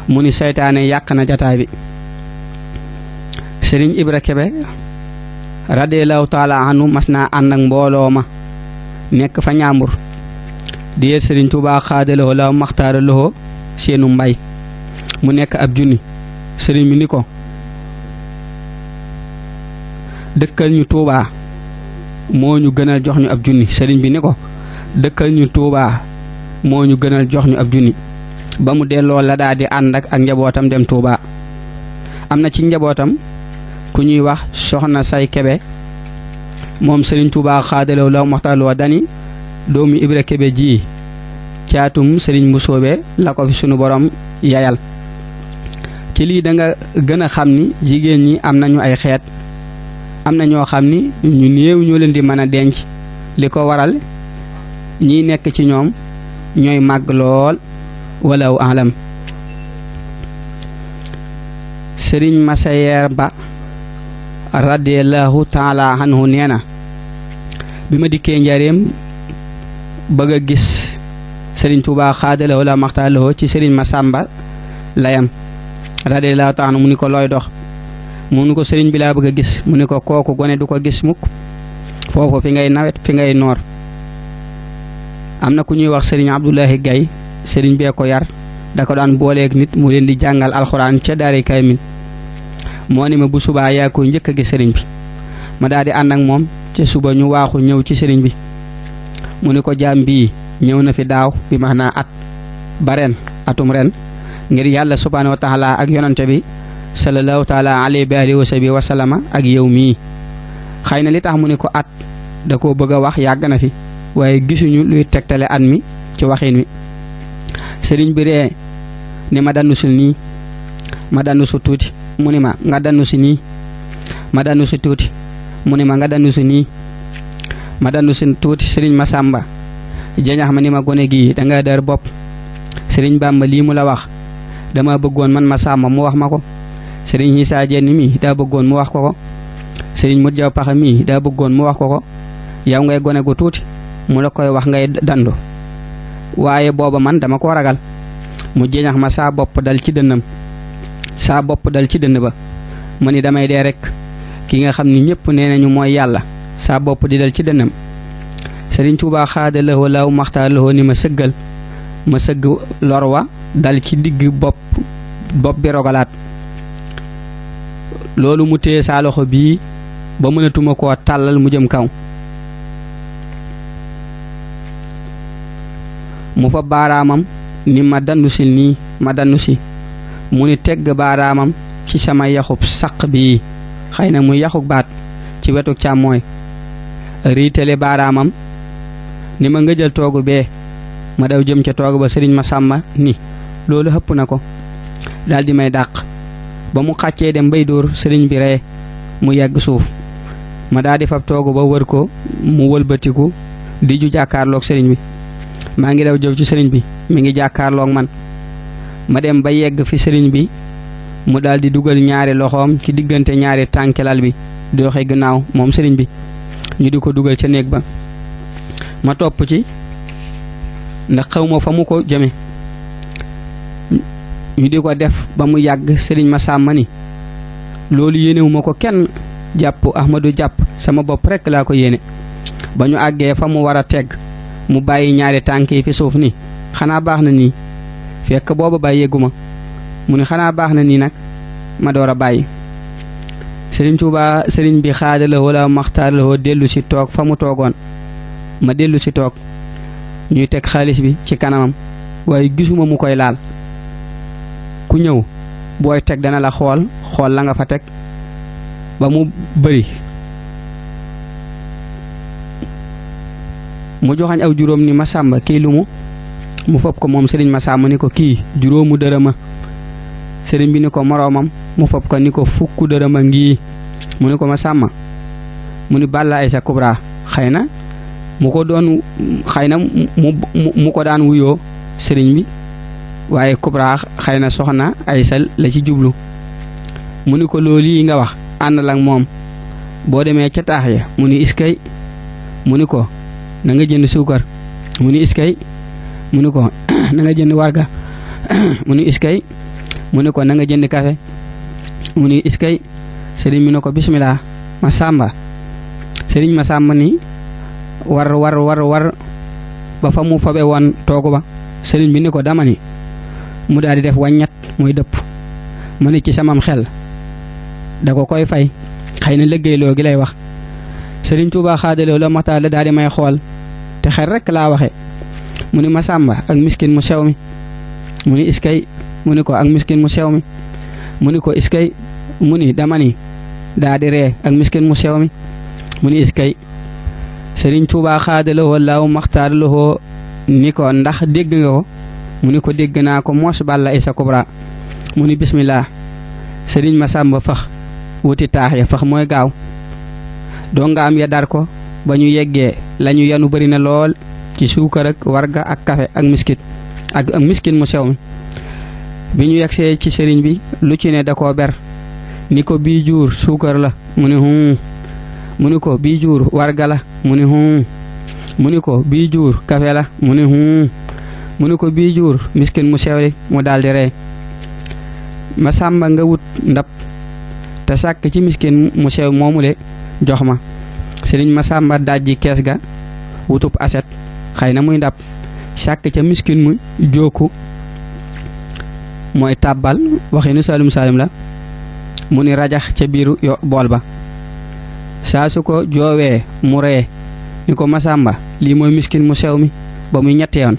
mu ni seytaane yàq na jataay bi. Serigne Ibra Kebe radiyallahu taala anhu mas naa ànd ak mbooloo ma nekk fa ñaambur di yee Serigne Tuubaa xaadalahoo laahu maxtaaralahoo seenu mbay mu nekk ab junni. Serigne bi ni ko dëkkal ñu Tuubaa moo ñu gënal jox ñu ab junni. Serigne bi ni ko dëkkal ñu Tuubaa moo ñu gënal jox ñu ab junni. ba mu delloo la daal di ànd ak njabootam dem Tuubaa. am na ci njabootam ku ñuy wax soxna say Kebe moom Serigne Tuubaa xaadalaw law maxtaarloo dani doomu Ibra Kebe ji caatum Serigne bu soobee la ko fi sunu borom yayal. ci lii da nga gën a xam ni jigéen ñi am nañu ay xeet. am na ñoo xam ni ñu néew ñoo leen di mën a denc li ko waral ñiy nekk ci ñoom ñooy màgg lool walaahu alam. Serigne Masayer Ba radiyallahu taala anhu nee na bi ma dikkee njareem bëgg a gis Serigne Tuubaa xaadalahoo la maxtaaralahoo ci Serigne Masamba layam radiyallahu taala mu ni ko looy dox mu ni ko Serigne bi laa bëgg a gis mu ni ko kooku gone du ko gis mukk foofu fi ngay nawet fi ngay noor. am na ku ñuy wax Serigne Abdullahi Gay Serigne bee ko yar da ko daan booleeg nit mu leen di jàngal alxuraan ca daari kaamil. moo ni ma bu subaa yaa koy njëkk a gis Serigne bi ma daal di ànd ak moom ca suba ñu waaxu ñëw ci Serigne bi mu ni ko jaam bii ñëw na fi daaw bi maanaa at ba ren atum ren ngir yàlla subhaanahu wa taala ak yonante bi sallallahu taala alayhi wa sahbihi wa sallama ak yow mii. xëy na li tax mu ni ko at da koo bëgg a wax yàgg na fi waaye gisuñu luy tegtale at mi ci waxin wi. Serigne bi ree ni ma dannu sul nii ma dannu su tuuti mu ni ma nga dannu si nii ma dannu si tuuti mu ni ma nga dannu si nii ma dannu si tuuti. Serigne Masamba jañax ma ni ma gone gii da nga dar bopp. Serigne Bamba lii mu la wax dama bëggoon man Masamba mu wax ma ko. Serigne Issa Dieng mi daa bëggoon mu wax ko ko. Serigne Modou Diaw Paxa mi daa bëggoon mu wax ko ko. yow ngay gone gu tuuti mu la koy wax ngay dandu waaye booba man dama ko ragal. mu jeñax ma saa bopp dal ci dënnam saa bopp dal ci dënn ba ma ni damay dee rek ki nga xam ni ñëpp nee nañu mooy yàlla saa bopp di dal ci dënnam. Serigne Tuubaa xaadalawoo law maxtaaralawoo ni ma sëggal ma sëgg lor wa dal ci digg bopp bi rogalaat loolu mu téye saa loxo bii ba mënatuma koo tàllal mu jëm kaw mu fa baaraamam ni ma dandu sil nii ma dandu si mu ni tegg baaraamam ci sama yaxub saq bii xëy na muy yaxub baat ci wetu càmmooy riitale baaraamam ni ma nga jël toogu bee ma daw jëm ca toogu ba Serigne Massamba ni loolu xëpp na ko daldi may dàq ba mu xàccee dem bay dóor sëriñ bi ree mu yegg suuf ma daldi fab toogu ba wër ko mu wëlbatiku di ju jàkkaarloog sëriñ bi maa ngi daw jëw ci sëriñ bi mi ngi jàkkaarloog man ma dem ba yegg fi sëriñ bi mu daldi dugal ñaari loxoom ci diggante ñaari tànkelal bi doxe gannaaw moom sëriñ bi ñu di ko dugal ca néeg ba ma topp ci ndax xawma fa mu ko jëme ñu di ko def ba mu yàgg Serigne Massamba ni loolu yéenewuma ko kenn jàpp Ahmadu jàpp sama bopp rekk laa ko yéene ba ñu àggee fa mu war a tegg mu bàyyi ñaari tànk yi fi suuf ni xanaa baax na nii fekk booba bàyyeeguma mu ni xanaa baax na nii nag ma door a bàyyi Serigne Tuubaa Serigne bi xaadala wala maxtaar la dellu si toog fa mu toogoon ma dellu si toog ñuy teg xaalis bi ci kanamam waaye gisuma mu koy laal ku ñëw booy teg dana la xool la nga fa teg ba mu bëri mu joxañ aw juróom ni Massamba kii lu mu fopp ko moom Serigne Massamba ni ko kii juróomu dërëma Serigne bi ni ko moroomam mu fopp ko ni ko fukku dërëma ngi mu ni ko Massamba mu ni Balla Aysa Kubra xëy na mu ko doon xëy na mu ko daan wuyoo Serigne bi waaye Kubra xëy na soxna Aysa la ci jublu mu ni ko loolu yi nga wax ànd ak moom boo demee ca taax ya mu ni iskay mu ni ko na nga jënd suukar mu ni iskay mu ni ko na nga jënd warga mu ni iskay mu ni ko na nga jënd kafe mu ni iskay Serigne mi ne ko bismillah Massamba Serigne Massamba ni war ba fa mu fabe woon toogu ba Serigne bi ni ko dama ni mu daal di def wàññat muy dëpp ma ni ci samam xel da ko koy fay xëy na liggéeyloo gi lay wax Serigne Touba xaadaloo la maxtaar la daal di may xool te xel rek laa waxe mu ni Massamba ak miskin mu sew mi mu ni iskay mu ni ko ak miskin mu sew mi mu ni ko iskay mu ni dama ni daal di ree ak miskin mu sew mi mu ni iskay Serigne Touba xaadaloo laaw maxtaar loo ni ko ndax dégg nga ko mu ni ko dégg naa ko mos Balla Aysa Kubra mu ni bismillah Serigne Massamba fax wuti taax ya fax mooy gaaw doo nga am ya dar ko ba ñu yeggee lañu yanu bari na lool ci suukar ak warga ak kafe ak miskin mu sew mi bi ñu yegsee ci Serigne bi lu ci ne da koo ber ni ko bii juur suukar la mu ni mu ni ko bii juur warga la mu ni mu ni ko bii juur kafe la mu ni mu ni ko bii juur miskin mu sew li mu daldi rey Massamba nga wut ndab te sàkk ci miskin mu sew moomule jox ma Serigne Massamba dajji kees ga wutub aset xëy na muy ndab sàkk ca miskin mu jooku mooy tàbbal waxinu salum la mu ni rajax ca biiru bool ba saa su ko joowee mu ree ni ko Massamba lii mooy miskin mu sew mi ba muy ñetti yoon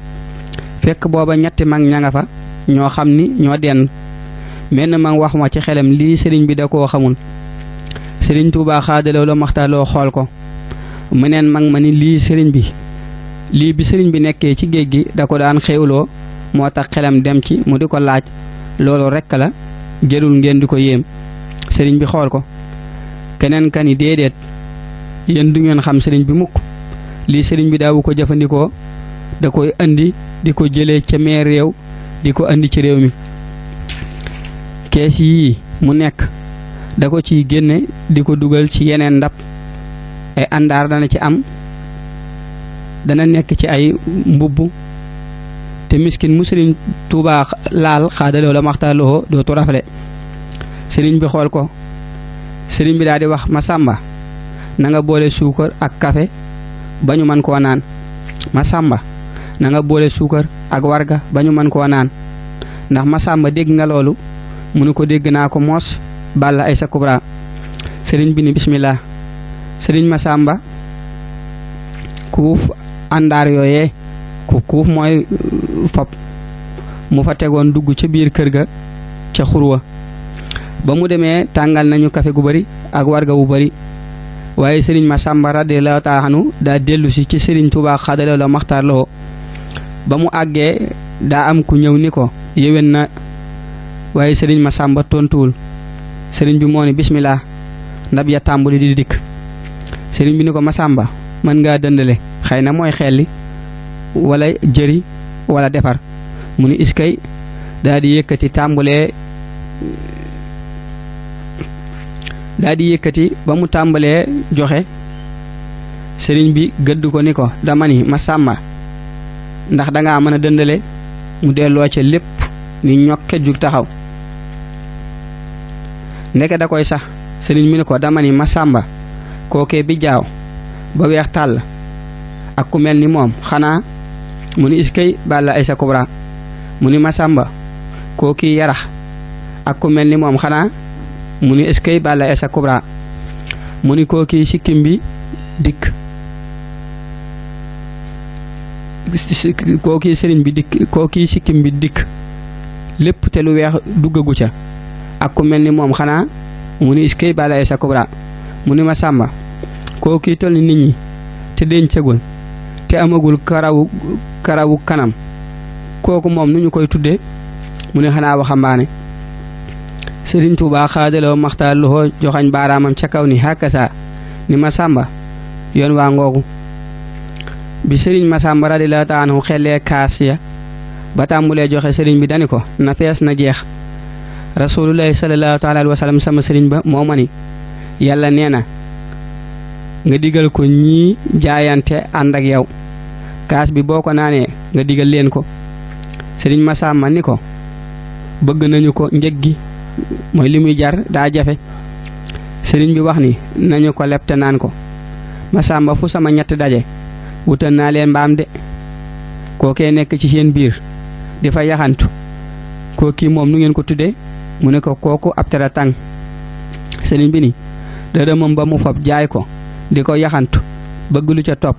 fekk booba ñetti mag ña nga fa ñoo xam ni ñoo den menn mag wax ma ci xelam lii Serigne bi da koo xamul Serigne Touba xaadaloo la maxtaloo xool ko meneen mag ma ni lii bi Serigne bi nekkee ci géej gi da ko daan xéewloo moo tax xelam dem ci mu di ko laaj loolu rekk la jëlul ngeen di ko yéem Serigne bi xool ko keneen ka ni déedéet yéen du ngeen xam Serigne bi mukk lii Serigne bi daawu ko jëfandikoo da koy andi di ko jëlee ca meer réew di ko andi ci réew mi kees yii mu nekk da ko ciy génne di ko dugal ci yeneen ndab ay àndaar dana ci am dana nekk ci ay mbubb te miskin mu Serigne Touba laal xaadaloo la maxtaloo dootu rafle Serigne bi xool ko Serigne bi daal di wax Massamba na nga boole suukar ak kafe bañu man koo naan Masamba na nga boole suukar ak warga bañu man koo naan ndax Masamba dégg nga loolu mu ne ko dégg naa ko moos Balla Aysa Kubra sëriñ bi ni bismillah sëriñ Masamba kuuf àndaar yooyee kuuf mooy fop mu fa tegoon dugg ca biir kër ga ca xurwa ba mu demee tàngal nañu kafe gu bari ak warga wu bari waaye sëriñ Masamba radiyallahu ta'ala anhu daa dellu si ci sëriñ Tuubaa xaadaloo la maxtaar loo ba mu àggee daa am ku ñëw ni ko yéwén na waaye sëriñ Masamba tontuwul sëriñ bi moo ni bismillah ndab ya tàmbali di dikk sëriñ bi ni ko Masamba mën ngaa dëndale xëy na mooy xelli wala jëri wala defar mu ni iskay daa di yëkkati ba mu tàmbalee joxe sëriñ bi gëdd ko ni ko dama ni Masamba ndax dangaa mën a dëndale mu delloo ca lépp ni ñokke jug taxaw ndeke da koy sax sëriñ mi ni ko dama ni Masamba kookee bi jaaw ba weex tàll ak ku mel ni moom xanaa mu ni iskay Balla Aysa Kubra mu ni Masamba kookii yarax ak ku mel ni moom xanaa mu ni iskay Balla Aysa Kubra mu ni kookii sikkim bi dikk kookii sëriñ bi dikk kookii sikkim bi dikk lépp te lu weex duggagu ca ak ku mel ni moom xanaa mu ni iskay Balla Aysa Kubra mu ni Masamba kookii tol ni nit ñi te dencagul te amagul karawu kanam kooku moom nu ñu koy tudde mu ne xanaa waxambaane sëriñ Tuubaa xaadaloo maxtaar loxo joxañ baaraamam ca kaw ni hakasa ni Masamba yoon waa ngoogu bi sëriñ Masamba radiyallahu ta'ala anhu xellee kaas ya ba tàmbulee joxe sëriñ bi dani ko na fees na jeex rasulullahi sallallahu ta'ala alayhi wa sallam sama sëriñ ba moo ma ni yàlla nee na nga digal ko ñii jaayante ànd ak yow kaas bi boo ko naanee nga digal leen ko sëriñ Masamba ni ko bëgg nañu ko njëg gi mooy li muy jar daa jafe sëriñ bi wax ni nañu ko leb te naan ko Masamba fu sama ñett daje wutal naa leen mbaam de kookee nekk ci seen biir di fa yaxantu kookii moom nu ngeen ko tuddee mu ne ko kooku ab tera tàng sëriñ bi ni dërëmam ba mu fab jaay ko di ko yaxantu bëgg lu ca topp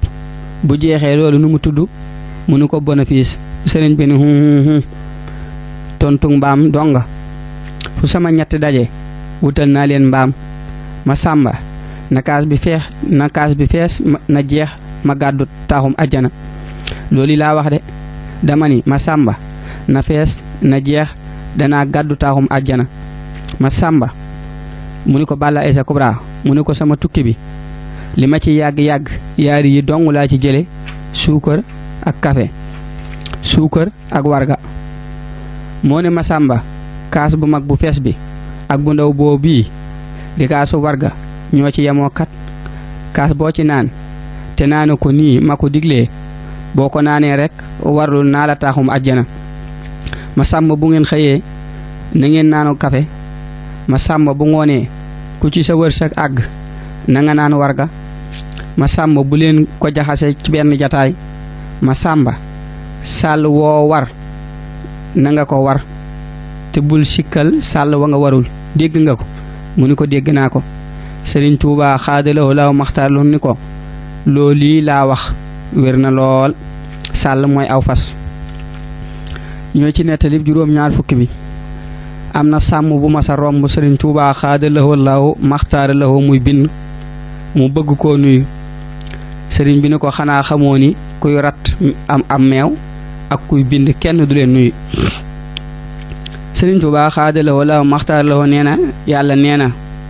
bu jeexee loolu nu mu tudd mu nu ko bénéfice sëriñ bi ni tontu mbaam donga fu sama ñett daje wutal naa leen mbaam Masamba na kaas bi fees na jeex ma gàddu taaxum ajjana loolu laa wax de dama ni Masamba na fees na jeex danaa gàddu taaxum ajjana Masamba mu ni ko Balla Aysa Kubra mu ni ko sama tukki bi li ma ci yàgg-yàgg yaari yi dong laa ci jële suukar ak kafe suukar ak warga moo ne Masamba kaas bu mag bu fees bi ak bu ndaw boo bii di kaasu warga ñoo ci yemoo kat kaas boo ci naan te naanu ko nii ma ko diglee boo ko naanee rek warlul naa la taaxum ajjana Masamba bu ngeen xëyee na ngeen naanu kafe Masamba bu ngoonee ku ci sa wërsëg àgg na nga naan warga Masamba bu leen ko jaxase ci benn jataay Masamba sàll woo war na nga ko war te bul sikkal sàll wa nga warul dégg nga ko mu ni ko dégg naa ko sëriñ Tuubaa xaadaloo law maxtaar lu ni ko loo lii laa wax wér na lool sàll mooy aw fas ñoo ci nettali juróom-ñaar fukki bi am na sàmm bu ma sa romb sëriñ Tuubaa xaadaloo law maxtaar lawoo muy bind mu bëgg koo nuyu sëriñ bi ni ko xanaa xamoo ni kuy rat am meew ak kuy bind kenn du leen nuyu sëriñ Tuubaa xaadaloo law maxtaar lawoo nee na yàlla nee na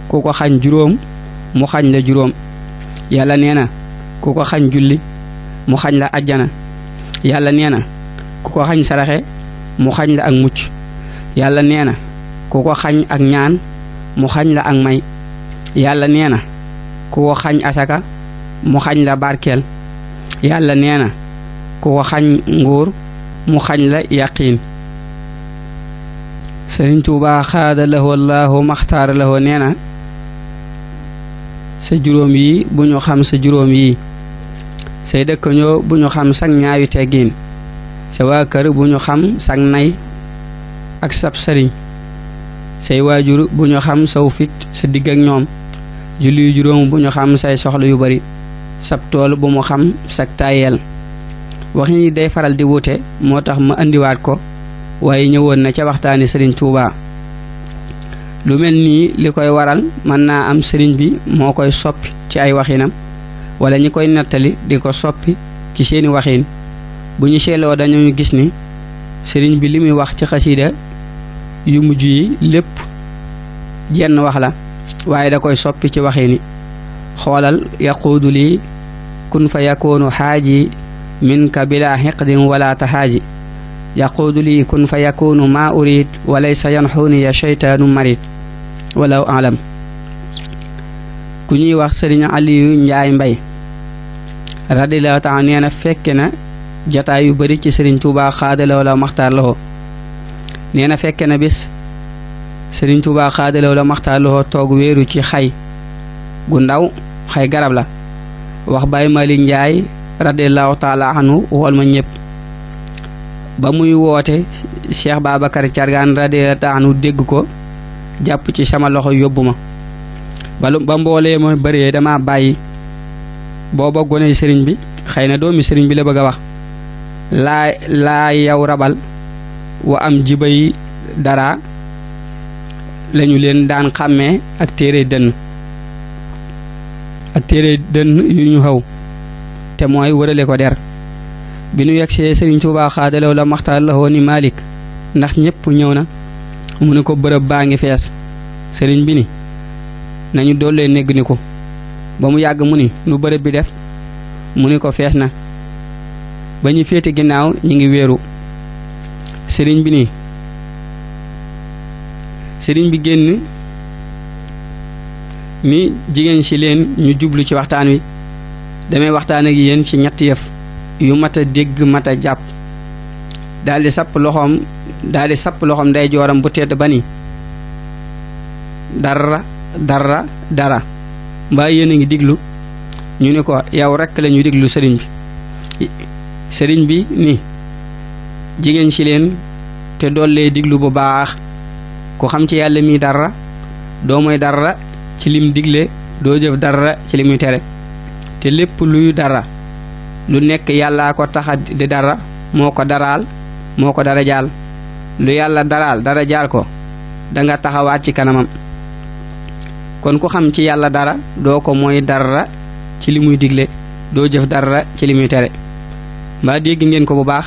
ku ko xañ juróom mu xañ la juróom yàlla nee na ku ko xañ julli mu xañ la ajjana yàlla nee na ku ko xañ saraxe mu xañ la ak mucc yàlla nee na ku ko xañ ak ñaan mu xañ la ak may yàlla nee na ku ko xañ asaka mu xañ la barkeel yàlla nee na ku ko xañ nguur mu xañ la yaqiin sëriñ Tuubaa xaada lahu allahu maxtaara lahu nee na sa juróom yi bu ñu xam sa juróom yi say dëkkandoo bu ñu xam sag ñaawi teggiin sa waa kër bu ñu xam sag nay ak sab sëriñ say waajur bu ñu xam saw fit sa digg ak ñoom julli juróom bu ñu xam say soxla yu bari sab tool bu mu xam sag tayel wax ni day faral di wute moo tax ma andiwaat ko waaye ñëwoon na ca waxtaani sëriñ Tuubaa lu mel nii li koy waral mën naa am sëriñ bi moo koy soppi ci ay waxinam wala ñi koy nettali di ko soppi ci seeni waxin bu ñu seeloo dañu gis ni sëriñ bi li muy wax ci xasiida yu mujj yi lépp jenn wax la waaye da koy soppi ci waxini xoolal yaquudu lii kun fa yakoonu xaaji minka bila xiqdin wala taxaaji yaquudu lii kun fa yakoonu maa urid walaysa yanxuuni ya sheytaanu marid walaw alam ku ñuy wax sëriñ Aliyu Njaay Mbay radiyallaahu taala nee na fekke na jataay yu bari ci sëriñ Tuubaa xaadalaw la maxtaar loxo nee na fekke na bis sëriñ Tuubaa xaadalaw la maxtaar loxo toog wéeru ci xay gu ndaw xay garab la wax Baay Malik Njaay radiyallaahu taala anhu wool ma ñépp ba muy woote Cheikh Babacar Cargaan radiyallaahu taala anhu dégg ko jàpp ci sama loxo yóbbu ma ba mboolee ma bëree dama bàyyi booba gone sëriñ bi xëy na doomi sëriñ bi la bëgg a wax laa yow rabal wa am jibay dara lañu leen daan xàmmee ak téere dënn yu ñu xaw te mooy wërale ko der bi nu yegsee sëriñ Tuubaa xaadalaw la maxtaar la ni Malik ndax ñépp ñëw na mu ne ko bërëb baa ngi fees sëriñ bi ni nañu dollee négg ni ko ba mu yàgg mu ni nu bërëb bi def mu ni ko fees na ba ñu féete ginnaaw ñi ngi wéeru sëriñ bi génn ni jigéen ci leen ñu jublu ci waxtaan wi damay waxtaan ak yéen ci ñetti yëf yu mat a dégg mat a jàpp daldi sapp loxoom day jooram bu tedd ba ni dara mbaa yéen a ngi diglu ñu ni ko yow rekk lañu diglu sëriñ bi ni jigéen ci leen te dollee diglu bu baax ku xam ci yàlla mi dara doo mooy dara ci lim digle doo jëf dara ci li muy tere te lépp luy dara lu nekk yàllaa ko taxa di dara moo ko dara jaal lu yàlla dara jaal ko danga taxawaat ci kanamam kon ku xam ci yàlla dara doo ko mooy dara ci li muy digle doo jëf dara ci li muy tere mbaa dégg ngeen ko bu baax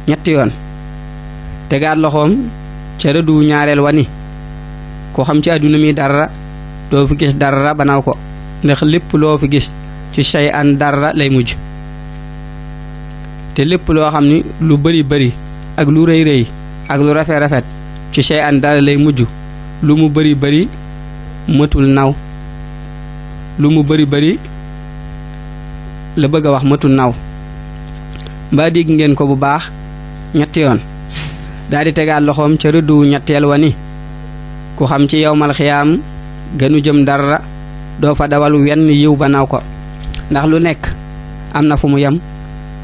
ñetti yoon tegaat loxoom ca rëddu ñaareel wa ni ku xam ci àdduna mi dara doo fi gis dara banaw ko ndax lépp loo fi gis ci shay an dara lay mujj te lépp loo xam ni lu bari ak lu rëy ak lu rafet ci shay an dara lay mujj lu mu bari mëtul naw lu mu bari la bëgg a wax mëtul naw mbaa dégg ngeen ko bu baax ñetti yoon daldi tegaat loxoom ca rëddu ñetteel wa ni ku xam ci yowmal xiyaam gënu jëm dara doo fa dawal wenn yiw ba naw ko ndax lu nekk am na fu mu yem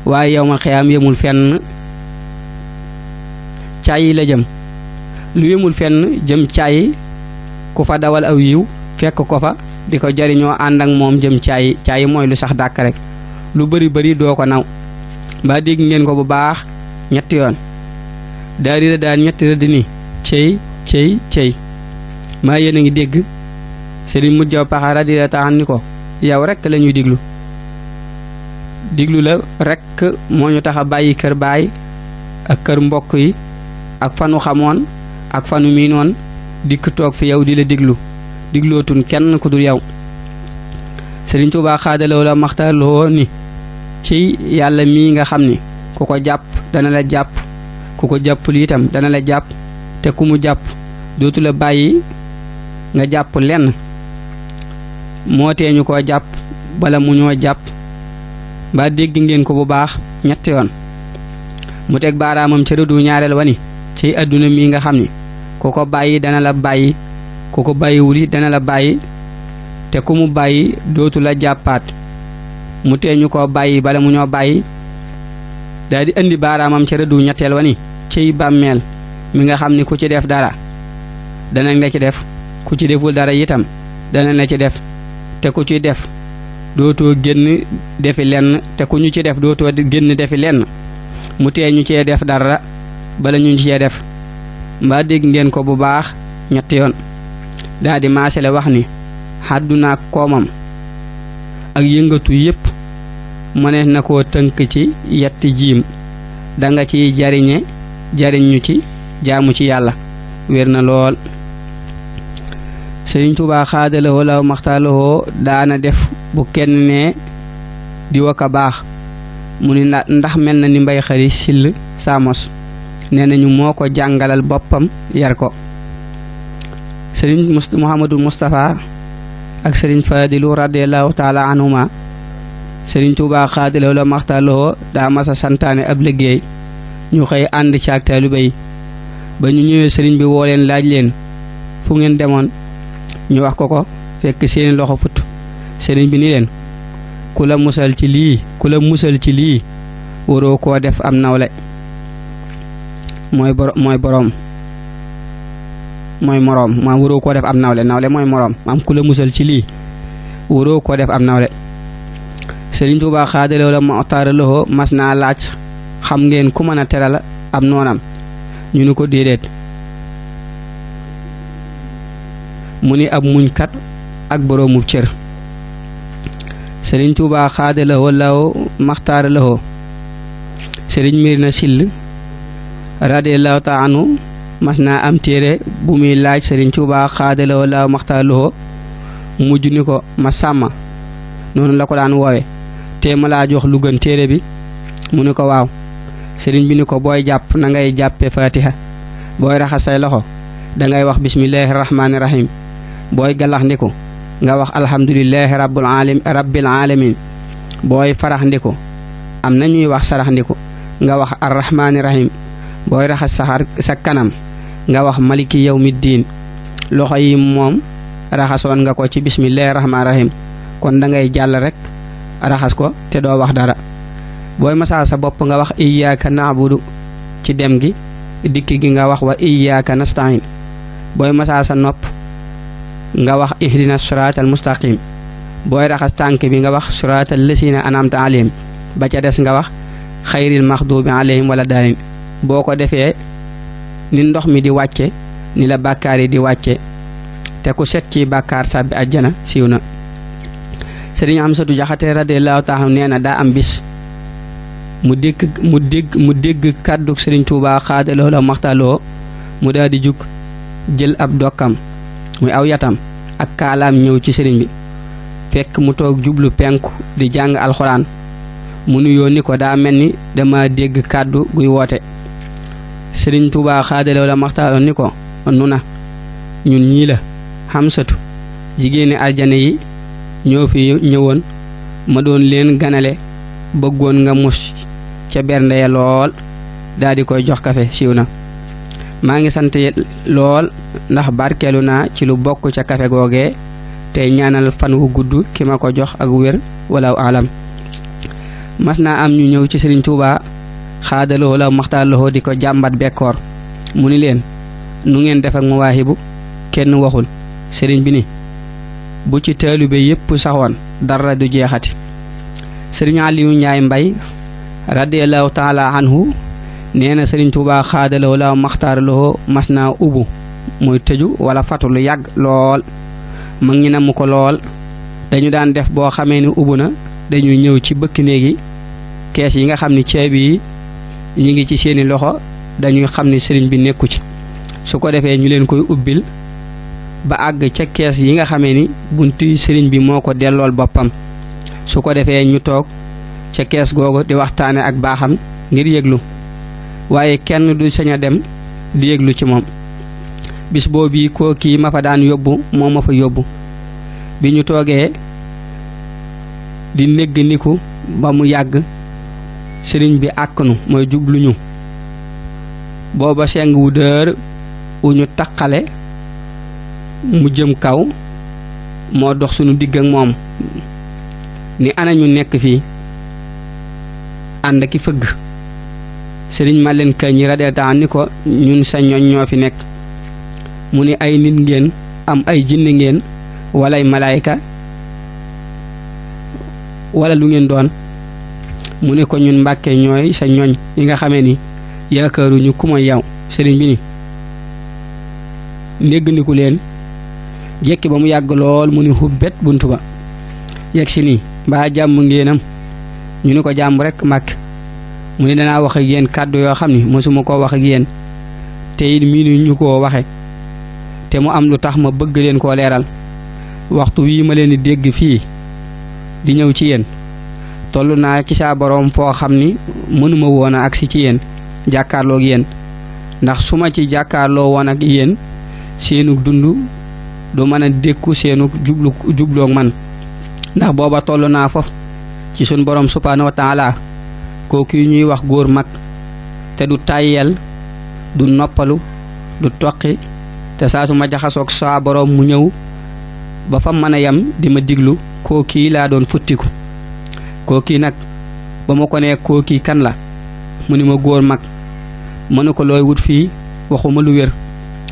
waaye yowmal xiyaam yemul fenn caayi la jëm lu yemul fenn jëm caayi ku fa dawal aw yiw fekk ko fa di ko jariñoo ànd ak moom jëm caayi mooy lu sax dàkk rek lu bari doo ko naw mbaa dégg ngeen ko bu baax ñetti yoon daal ñetti rëdd ni cey maa yéen a ngi dégg sëriñ mujjaw paxa radiyallaahu taala ni ko yow rekk lañuy diglu la rekk moo ñu tax a bàyyi kër baay ak kër mbokk yi ak fanu xamoon ak fanu miinoon dikk toog fi yow di la diglootun kenn ku dul yow sëriñ Tuubaa xaadalaw la maxtaar loo ni ci yàlla mii nga xam ni ku ko jàpp dana la jàpp ku ko jàppul itam dana la jàpp te ku mu jàpp dootu la bàyyi nga jàpp lenn moo tee ñu koo jàpp bala mu ñoo jàpp mbaa dégg ngeen ko bu baax ñetti yoon mu teg baaraamam ca rëddu ñaareel wa ni ci àdduna mi nga xam ni ku ko bàyyi dana la bàyyi ku ko bàyyiwul dana la bàyyi te ku mu bàyyi dootu la jàppaat mu teñu ko bàyyi bala mu ñoo bàyyi daal di andi baaraamam ci rëddu ñetteel wa ni ciy bàmmeel mi nga xam ni ku ci def dara danañ la ci def ku ci deful dara itam danañ la ci def te ku ci def dootoo génn defi lenn te ku ñu ci def dootoo génn defi lenn mu teñu cee def dara bala ñu cee def mbaa dégg ngeen ko bu baax ñetti yoon daal di maasale wax ni àdduna ak koomam ak yëngatu yépp mënees na koo tënk ci yetti jiim danga ciy jariñe jariñu ci jaamu ci yàlla wér na lool. Sëriñ Tuubaa xaadalawoo law maxtaalawoo daana def bu kenn ne di waka baax mu ni ndax mel na ni mbay xari sill saamos nee nañu moo ko jàngalal boppam yar ko. Sëriñ Muhammadul Mustafa ak Sëriñ Fadilu radiyallahu taala anhuma Sëriñ Tuubaa xaadalawoo law maxtaalawoo daa masa santaane ab liggéey ñu xëy ànd ci ak taalibe yi ba ñu ñëwee sëriñ bi woo leen laaj leen fu ngeen demoon ñu wax ko fekk seeni loxo fut sëriñ bi ni leen ku la musal ci lii waroo koo def am nawle mooy moroom waroo koo def am nawle mooy moroom maam ku la musal ci lii waroo koo def am nawle. Sëriñ Tuubaa xaadaloo la moxtaara loxo mas naa laaj xam ngeen ku mën a teral am noonam ñu ni ko déedéet mu ni ab muñkat ak boroomu cër. Sëriñ Tuubaa xaadalawoo law maxtaara lawoo sëriñ Mirina Sill radiyallahu taala anhu mas naa am téere bu muy laaj Sëriñ Tuubaa xaadalawoo law maxtaara lawoo mujj ni ko ma sàmma noonu la ko daan woowe te ma laa jox lu gën téere bi mu ni ko waaw. sëriñ bi ni ko booy jàpp na ngay jàppe fatiha booy raxas say loxo dangay wax bismillahi rahmaani rahim booy galax ndiku nga wax alhamdulillahi rabbil alamin booy farax ndiku am na ñuy wax sarax ndiku nga wax arrahmaani rahim booy raxas sa kanam nga wax maliki yawmiddin loxo yi moom raxasoon nga ko ci bismillahi rahmaani rahim kon dangay jàll rek raxas ko te doo wax dara. booy masaa sa bopp nga wax iyyaka na'budu ci dem gi dikk gi nga wax wa iyyaka nasta'in booy masaa sa nopp nga wax ihdina siratal mustaqim booy raxas tànk bi nga wax siratal lasina an'amta alayhim ba ca des nga wax xayril maxdubi alayhim wala daalin. boo ko defee ni ndox mi di wàcce ni la bàkkaar yi di wàcce te ku set ci bàkkaar sàbbi àjjana siiw na. Sëriñ Amsatu Jaxate radiyallahu taala nee na daa am bis mu dégg kàddu Sëriñ Tuubaa xaadaloo la maxtaloo mu daal di jug jël ab dokkam muy aw yatam ak kaalaam ñëw ci sëriñ bi fekk mu toog jublu penku di jàng alxuraan mu nuyoo ni ko daa mel ni dama dégg kàddu guy woote. Sëriñ Tuubaa xaadaloo la maxtaloo ni ko nu na ñun ñii la Xamsatu jigéeni aljana yi ñoo fi ñëwoon ma doon leen ganale bëggoon nga mus ca bernde ya lool daal di koy jox kafe siiw na. maa ngi sant lool ndax barkeelu naa ci lu bokk ca kafe googee tey ñaanal fan wu gudd ki ma ko jox ak wér wala alam. mas naa am ñu ñëw ci Sëriñ Tuubaa xaadaloo la maxtaaloo di ko jàmbat bekkoor mu ni leen nu ngeen def ak mawaahibu kenn waxul. sëriñ bi ni bu ci taalibe yépp saxoon dara du jeexati. Sëriñ Aliou Njaay Mbay radiyallahu taala anhu nee na Sëriñ Tuubaa xaadaloo la maxtaaraloo mas naa ubbu muy tëju wala fatu lu yàgg lool mag ñi namm ko lool dañu daan def boo xamee ni ubbu na dañuy ñëw ci bëkk néegi kees yi nga xam ni caabi yi ñu ngi ci seeni loxo dañuy xam ni sëriñ bi nekku ci su ko defee ñu leen koy ubbil ba àgg ca kees yi nga xamee ni buntu sëriñ bi moo ko dellool boppam su ko defee ñu toog ca kees googu di waxtaane ak baaxam ngir yëglu waaye kenn du sañ a dem di yëglu ci moom. bis boobu koo kii ma fa daan yóbbu moo ma fa yóbbu bi ñu toogee di négg niku ba mu yàgg sëriñ bi àkknu mooy jubluñu booba seng wu dër wu ñu taqale mu jëm kaw moo dox sunu digg ak moom ni ana ñu nekk fii ànd ki fëgg sëriñ Malen Kañ radiyallahu anhu ni ko ñun sa ñoñ ñoo fi nekk mu ni ay nit ngeen am ay jinne ngeen walay malaayika wala lu ngeen doon mu ne ko ñun Mbàkke ñooy sa ñoñ yi nga xamee ni yaakaaruñu ku ma yow sëriñ bi ni ndéggandiku leen jekki ba mu yàgg lool mu ni hubbet buntu ba yegg si nii mbaa jàmm ngeenam ñu ni ko jàmm rek Mbàkke mu ne danaa wax ak yéen kàddu yoo xam ni mosuma koo wax ak yéen te it miinu ñu koo waxe te mu am lu tax ma bëgg leen koo leeral waxtu wii ma leen di dégg fii di ñëw ci yéen toll naa ci saa boroom foo xam ni mënuma woon a agsi ci yéen jàkkaarloog yéen ndax su ma ci jàkkaarloo woon ak yéen seenug dund du mën a dékku seenug jubloog man ndax booba toll naa foofu ci sun boroom subhaanahu wa taala kooku ñuy wax góor mag te du tàyyel du noppalu du toqi te saa su ma jaxasoog saa boroom mu ñëw ba fa mën a yam di ma diglu kookii laa doon futtiku kookii nag ba ma ko nee kookii kan la mu ni ma góor mag mu ne ko looy wut fii waxuma lu wér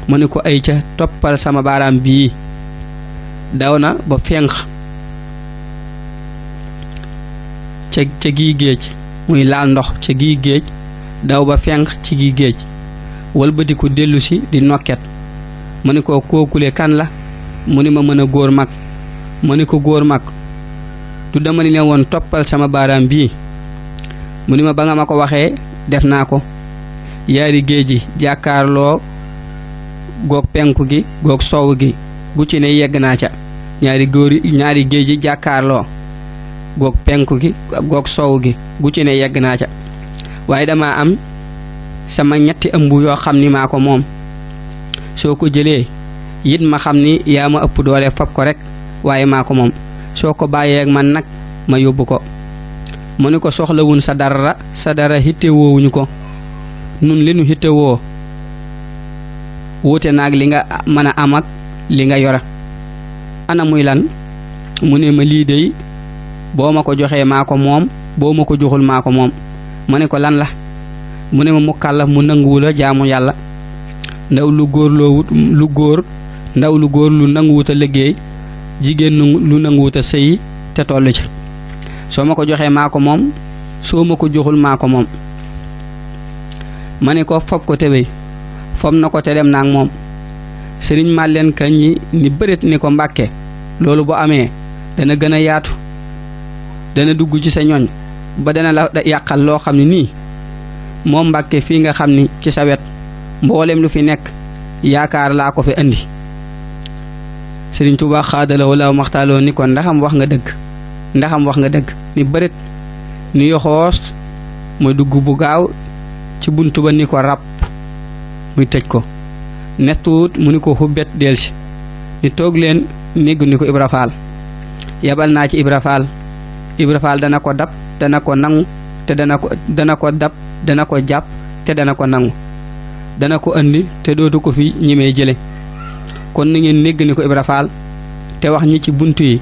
mu ne ko ay ca toppal sama baaraam bii daw na ba fenq ca gii géej muy laal ndox ca gii géej daw ba fenq ci gii géej walbatiku dellu si di nokket mu ne ko kookule kan la mu ni ma mën a góor mag mu ni ko góor mag du dama ni ne woon toppal sama baaraam bii mu ni ma ba nga ma ko waxee def naa ko yaari géej gi jàkkaarloo goog penku gi goog sowu gi gu ci ne yegg naa ca ñaari géej gi jàkkaarloo goog penku gi goog sowu gi gu ci ne yegg naa ca waaye dama am sama ñetti ëmb yoo xam ni maa ko moom soo ko jëlee yit ma xam ni yaa ma ëpp doole fab ko rek waaye maa ko moom soo ko bàyyee ak man nag ma yóbbu ko mu ni ko soxlawun sa dara hitte woowuñu ko nun li nu hitte woo wuute naag li nga mën a am ak li nga yora ana muy lan mu ne ma lii dey boo ma ko joxee maa ko moom boo ma ko joxul maa ko moom ma ne ko lan la mu ne ma mukallaf mu nanguwula jaamu yàlla ndaw lu góor lu nanguwuta liggéey jigéen lu nanguwuta sëy te toll ci soo ma ko joxee maa ko moom soo ma ko joxul maa ko moom ma ne ko fob ko te wéy fob na ko te dem naag moom sëriñ Malen Kañ ni bërit ni ko Mbàkke loolu bu amee dana gën a yaatu dana dugg ci sa ñoñ ba dana la yàqal loo xam ne nii moom Mbàkke fii nga xam ni ci sa wet mboolem lu fi nekk yaakaar laa ko fi andi Sëriñ Tuubaa xaadaloo wala maxtaaloo ni ko ndaxam wax nga dëgg ni bërit ni yoxoos mooy dugg bu gaaw ci buntu ba ni ko ràpp muy tëj ko nettuut mu ni ko xubbet delsi ni toog leen néggu ni ko Ibra Faal yabal naa ci Ibra Faal dana ko dab dana ko nangu te dana ko dab dana ko jàpp te dana ko nangu dana ko andi te dootu ko fi ñimee jële kon na ngeen négg ni ko Ibra Faal te wax ñi ci buntu yi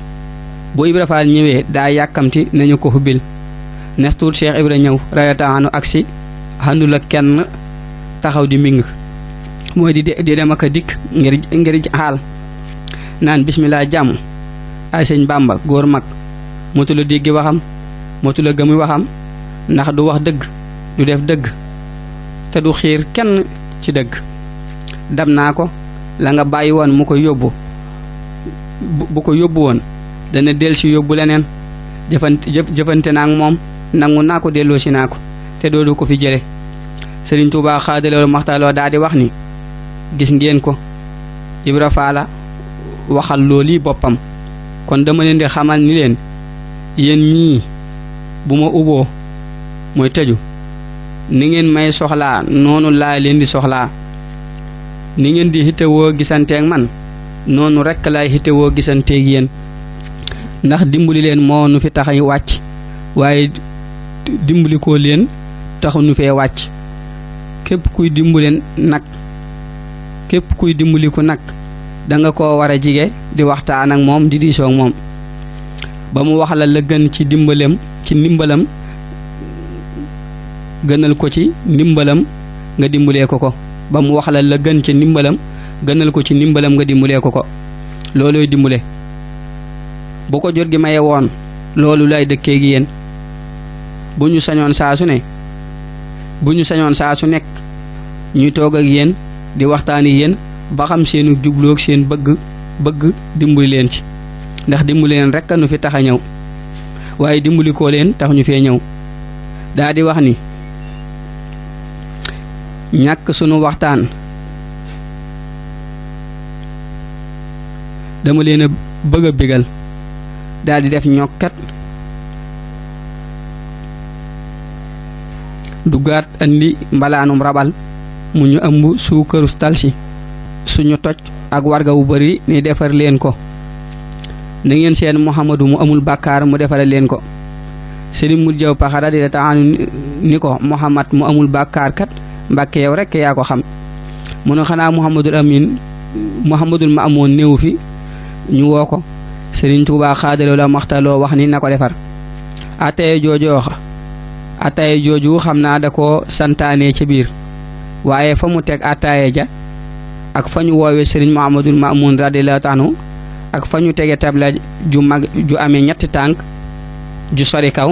boo Ibra Faal ñëwee daa yàkkamti nañu ko hubbil nestuut Cheikh Ibra ñëw radiyallahu anhu agsi àndul ak kenn taxaw di ming mooy di dem ak a dikk ngir xaal naan bismillah jàmm ay sëñ Bàmba góor mag motu la déggi waxam motu la gëmi waxam ndax du wax dëgg du def dëgg te du xiir kenn ci dëgg dam naa ko la nga bàyyi woon mu ko yóbbu bu ko yóbbu woon dana del si yóbbu leneen jëfante naa ak moom nangu naa ko delloo si naa ko te doodu ko fi jële Sëriñ Tuubaa xaadaloo maxtaaloo daa di wax ni gis ngeen ko Ibra Faala waxal looli boppam kon dama leen di xamal ni leen yéen ñii bu ma uboo mooy tëju ni ngeen may soxlaa noonu laa leen di soxlaa ni ngeen di hittewoo gisanteeg man noonu rekk laay hittewoo gisanteeg yéen ndax dimbali leen moo nu fi tax a wàcc waaye dimbali ko leen taxu nu fee wàcc képp kuy dimbali ku nag danga ko war a jige di waxtaan ak moom di diisoog moom ba mu wax la gën ci ndimbalam gënal ko ci ndimbalam nga dimbalee ko ba mu wax la gën ci ndimbalam gënal ko ci ndimbalam nga dimbalee ko loolooy dimbale bu ko jot gi maye woon loolu lay dëkkee gi yéen bu ñu sañoon saa su nekk ñuy toog ak yéen di waxtaani yéen ba xam seenu jubloog seen bëgg dimbali leen ci ndax dimbali leen rekk nu fi tax a ñëw waaye dimbali ko leen tax ñu fee ñëw daa di wax ni ñàkk sunu waxtaan dama leen a bëgg a bégal daal di def ñokkat duggaat andi mbalaanum rabal mu ñu ëmb suukaru talsi suñu toj ak warga wu bari ni defar leen ko na ngeen seen Muhammadu mu amul bàkkaar mu defare leen ko Serigne mul jaw paxara di taxaanu ni ko Muhammad mu amul bàkkaar kat Mbacké yow rekk yaa ko xam mu ne xanaa Muhammadul ma amoon néew fi ñu woo ko Serigne Tuubaa xaadaloo la maxtaloo wax ni na ko defar ataye jooju xam naa da ko santaane ci biir waaye fa mu teg ataye ja ak fa ñu woowee Serigne Muhammadul Maamun radiyallahu anhu ak fa ñu tege tabla ju mag ju amee ñetti tànk ju sori kaw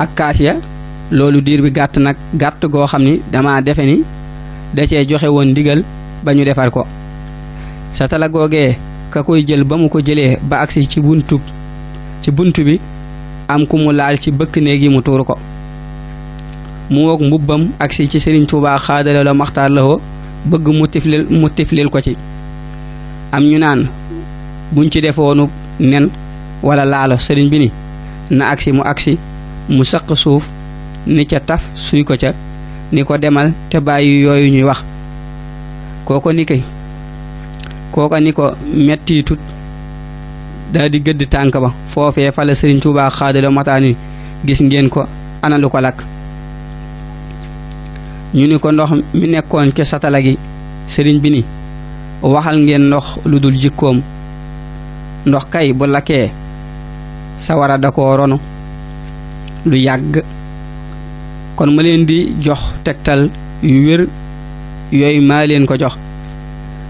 ak kaas ya loolu diir bi gàtt goo xam ni dama defe ni da cee joxe woon ndigal ba ñu defar ko sa tala googee ka koy jël ba mu ko jëlee ba agsi ci buntu bi am ku mu laal ci bëkk néeg yi mu tuur ko mu woog mbubbam agsi ci Serigne Touba xaadala la maxtaar la woo bëgg mu tiflil ko ci am ñu naan buñ ci defoonu nen wala laalo sëriñ bi ni na agsi mu sëq suuf ni ca taf suy ko ca ni ko demal te bàyyi yooyu ñuy wax kooko ni ko metti tut daa di gëdd tànk ba foofee fa la Serigne Touba xaadala mataani gis ngeen ko ana lu ko lakk ñu ni ko ndox mi nekkoon ca satala gi sëriñ bi ni waxal ngeen ndox lu dul jikkoom ndox kay bu lakkee sawara da koo ronu lu yàgg kon ma leen di jox tegtal yu wér yooyu maa leen ko jox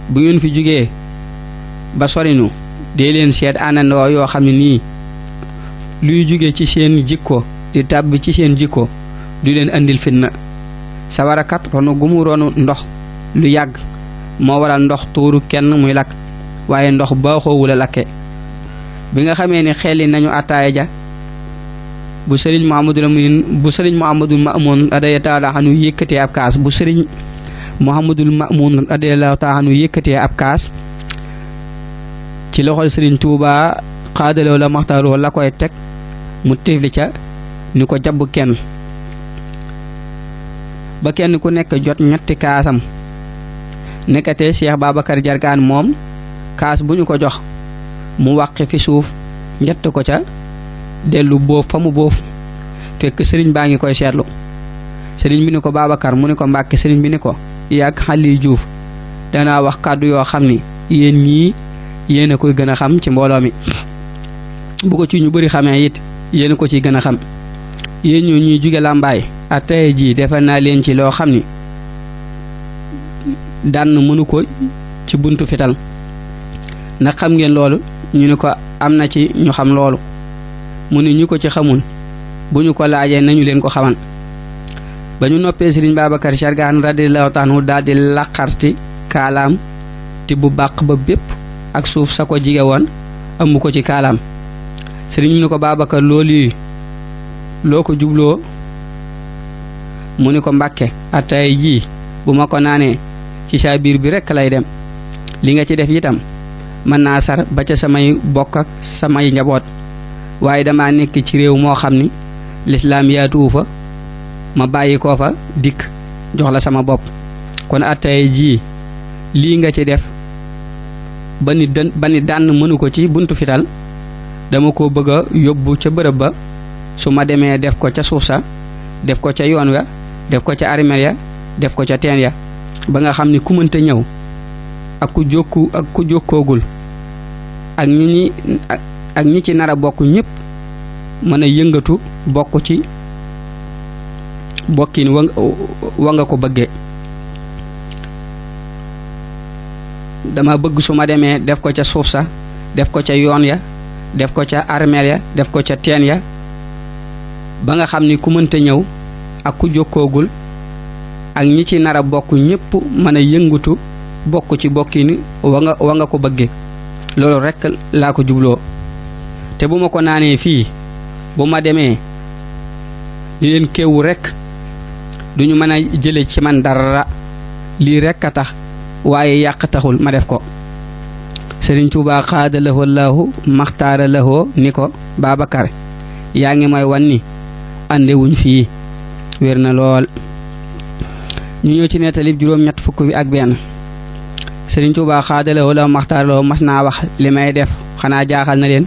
bu ngeen fi jógee ba sorinu dee leen seet àndandoo yoo xam ne nii luy jóge ci seen jikko di tàbbi ci seen jikko du leen andil fitna sawarakat ronu gu mu ronu ndox lu yàgg moo waral ndox tuuru kenn muy lakk waaye ndox baaxoowul a lakke bi nga xamee ni xelli nañu attaaya ja bu Serigne Muhammadul Maamun radiyallahu ta'ala anhu yëkkatee ab kaas bu Serigne Muhammadul Maamun radiyallahu ta'ala anhu yëkkatee ab kaas ci loxol Serigne Touba xaadaloo la maxtaaroo la koy teg mu tifli ca ni ko jabb kenn ba kenn ku nekk jot ñetti kaasam nekkate Cheikh Babacar Jargaan moom kaas bu ñu ko jox mu wàqi fi suuf njett ko ca dellu boof fa mu boof fekk sëriñ baa ngi koy seetlu sëriñ bi ni ko Babacar mu ni ko Mbacké sëriñ bi ni ko yàgg xali Juuf danaa wax kàddu yoo xam ni yéen ñii yéen a koy gën a xam ci mbooloo mi bu ko ci ñu bëri xamee it yéen a ko ciy gën a xam yéen ñoo ñuy jóge làmbaay ak tey jii defal naa leen ci loo xam ni daan mënu ko ci buntu fital ndax xam ngeen loolu ñu ni ko am na ci ñu xam loolu mu ni ñu ko ci xamul bu ñu ko laajee nañu leen ko xaman ba ñu noppee Serigne Babacar Jargaan radiyallahu ta'ala daal di laqarti kaalaam ti bu bàq ba bépp ak suuf sa ko jige woon ëmb ko ci kaalaam Serigne ni ko Babacar loolu loo ko jubloo mu ni ko Mbacké ataay ji bu ma ko naanee ci sa biir bi rekk lay dem li nga ci def itam mën naa sar ba ca samay bokk ak samay njaboot waaye dama nekk ci réew moo xam ni lislaam yaatuwu fa ma bàyyi koo fa dikk jox la sama bopp kon ataay ji lii nga ci def ba ni dànn mënu ko ci buntu fital dama ko bëgg a yóbbu ca bërëb ba su ma demee def ko ca suuf sa def ko ca yoon wa def ko ca armeel ya def ko ca teen ya ba nga xam ni ku mënta ñëw ak ku jokkoogul ak ak ñi ci nara bokk ñépp mën a yëngatu bokk ci bokkin wa nga ko bëggee. dama bëgg su ma demee def ko ca suuf sa def ko ca yoon ya def ko ca armeel ya def ko ca teen ya ba nga xam ni ku mënta ñëw ak ku jokkoogul ak ñi ci nara bokk ñépp mën a yëngatu bokk ci bokkin wa nga ko bëggee. loolu rekk laa ko jubloo te bu ma ko naanee fii bu ma demee li leen kéewu rekk duñu mën a jële ci man dara lii rekk a tax waaye yàq taxul ma def ko. Serigne Tuubaa xaada lahoo laahu maxtaara lahoo ni ko Babacar yaa ngi may wan ni àndewuñ fii wér na lool. ñu ñëw ci nettali juróom-ñett fukk bi ak benn. Serigne Tuubaa xaada lahoo laahu maxtaara lahoo mas naa wax li may def xanaa jaaxal na leen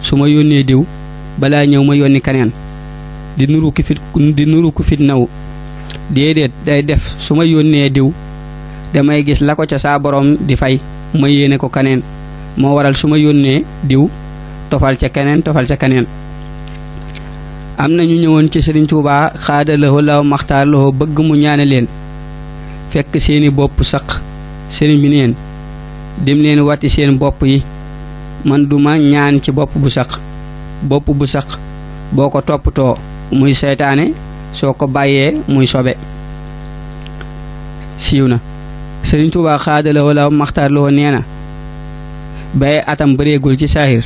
su ma yónnee diw balaa ñëw ma yónni keneen di nuru ku fit naw déedéet day def su ma yónnee diw damay gis la ko ca saa borom di fay ma yéene ko kaneen moo waral su ma yónnee diw tofal ca keneen. am na ñu ñëwoon ci Serigne Tuubaa xaada lahoo laahu maxtaara lahoo bëgg mu ñaane leen fekk seeni bopp saq sëriñ bi neen dem leen watti seen bopp yi man duma ñaan ci bopp bu saq boo ko toppatoo muy seytaane soo ko bàyyee muy sobe. siiw na. Serigne Tuubaa xaada lahoo laahu maxtaara lahoo nee na bay atam bëreegul ci saahir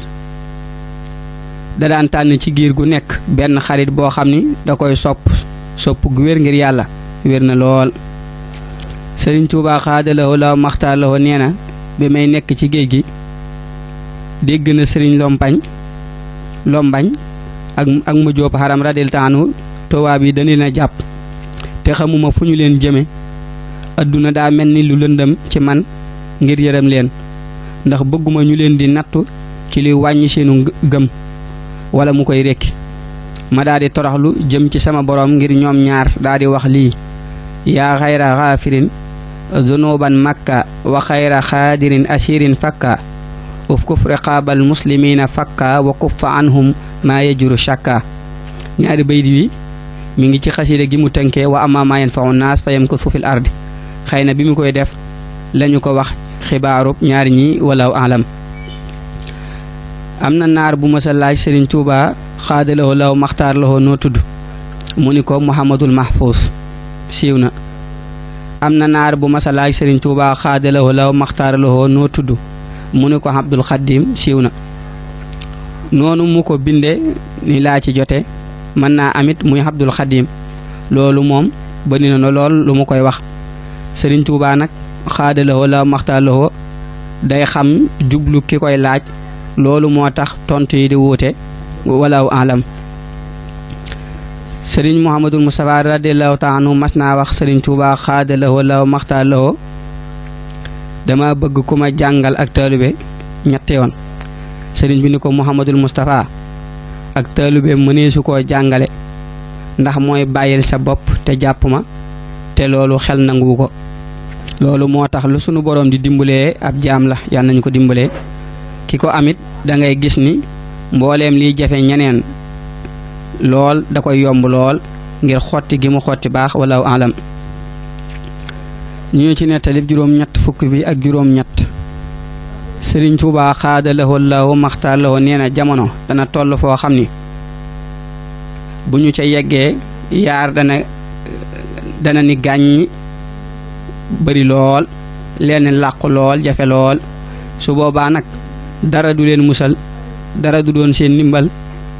da daan tànn ci giir gu nekk benn xarit boo xam ni da koy sopp gu wér ngir yàlla wér na lool. Serigne Tuubaa xaada lahoo laahu maxtaara lahoo nee na bi may nekk ci géej gi dégg na Serigne Lombañ ak mu jóob xaram radiyallaahu anhu tubaab yi dañu leen a jàpp te xamuma fu ñu leen jëme adduna daa mel ni lu lëndëm ci man ngir yërëm leen ndax bëgguma ñu leen di nattu ci li wàññi seenu gëm wala mu koy rekki ma daa di toroxlu jëm ci sama borom ngir ñoom ñaar daa di wax lii yaa xayra xaafirin zunuban makka wa xayra xaadirin asirin fakka uf kuf riqaabal muslimina fakka wa kuffa anhum maa yajuru shakka. ñaari bayit wi mi ngi ci xasida gi mu tënkee wa amma maa yanfa'u naas fa yamkusu fil ardi xëy na bi mu koy def lañu ko wax xibaarub ñaar ñi walaw alam. am na naar bu mësa laaj Serigne Tuubaa xaada lahoo laahu maxtaara lahoo noo tudd mu ni ko Muhammadul Mahfuus. siiw na. am na naar bu mësa laaj Serigne Tuubaa xaada lahoo laahu maxtaara lahoo noo tudd mu ni ko Abdul Xaddim. siiw na. noonu mu ko binde ni laa ci jote mën naa amit muy Abdul Xaddim loolu moom bari na lool lu mu koy wax. Serigne Tuubaa nag xaada lahoo laahu maxtaara lahoo day xam jublu ki koy laaj loolu moo tax tontu yi di wuute walaaw alam. Serigne Mouhamadul Moustapha radiyallaahu taala anhu mas naa wax Serigne Tuubaa xaada lahoo laahu maxtaara lahoo dama bëgg ku ma jàngal ak taalibe ñetti yoon. Serigne bi ni ko Mouhamadul Moustapha ak taalibe mëneesu koo jàngale ndax mooy bàyyil sa bopp te jàpp ma te loolu xel nangu ko. loolu moo tax lu sunu borom di dimbalee ab jaam la yàlla nañu ko dimbalee ki ko amit da ngay gis ni mbooleem liy jafe ñeneen lool da koy yomb lool ngir xotti gi mu xotti baax wala alam. ñu ci nettali juróom-ñett fukk bi ak juróom-ñett. Serigne Tuubaa xaada lahoo laahu maxtaara lahoo nee na jamono dana toll foo xam ni bu ñu ca yeggee yaar dana ni gàññi bari lool leen làqu lool jafe lool su boobaa nag dara du leen musal dara du doon seen ndimbal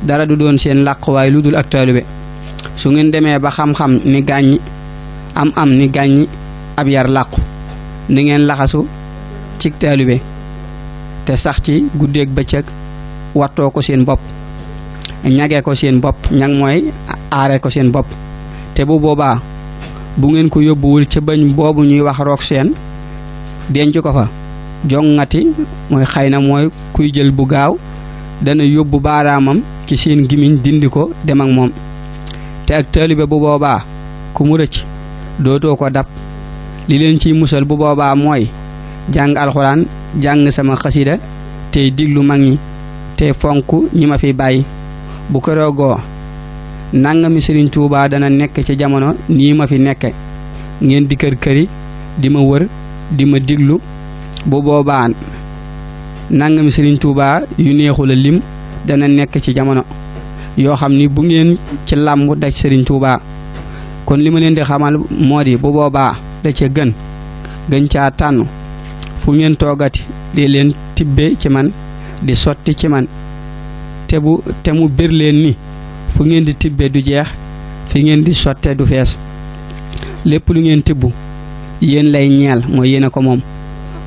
dara du doon seen làquwaay lu dul ak taalibe. su ngeen demee ba xam-xam ni gàññi am ni gàññi ab yar làqu ni ngeen laxasu ci taalibe te sax ci guddeeg bëccëg wattoo ko seen bopp ñagee ko seen bopp ñag mooy aare ko seen bopp te bu boobaa bu ngeen ko yóbbuwul ca bañ boobu ñuy wax roog seen denc ko fa jongati mooy xëy na mooy kuy jël bu gaaw dana yóbbu baaraamam ci seen gimiñ dindi ko dem ak moom te ak taalibe bu boobaa ku mu rëcc dootoo ko dab li leen ciy musal bu boobaa mooy jàng alxuraan jàng sama xasida tey diglu mag ñi te fonk ñi ma fi bàyyi bu keroogoo nangami Serigne Touba dana nekk ci jamono nii ma fi nekke ngeen di kër këri di ma wër di ma diglu bu boobaa nangami Serigne Touba yu neexul a lim dana nekk ci jamono yoo xam ni bu ngeen ci làmb daj Serigne Touba kon li ma leen di xamal moo di bu boobaa da ca gën caa tànn fu ngeen toogati di leen tibbe ci man di sotti ci man te mu bir leen ni fu ngeen di tibbe du jeex fi ngeen di sotte du fees lépp lu ngeen tibbu yéen lay ñeel mooy yéen a ko moom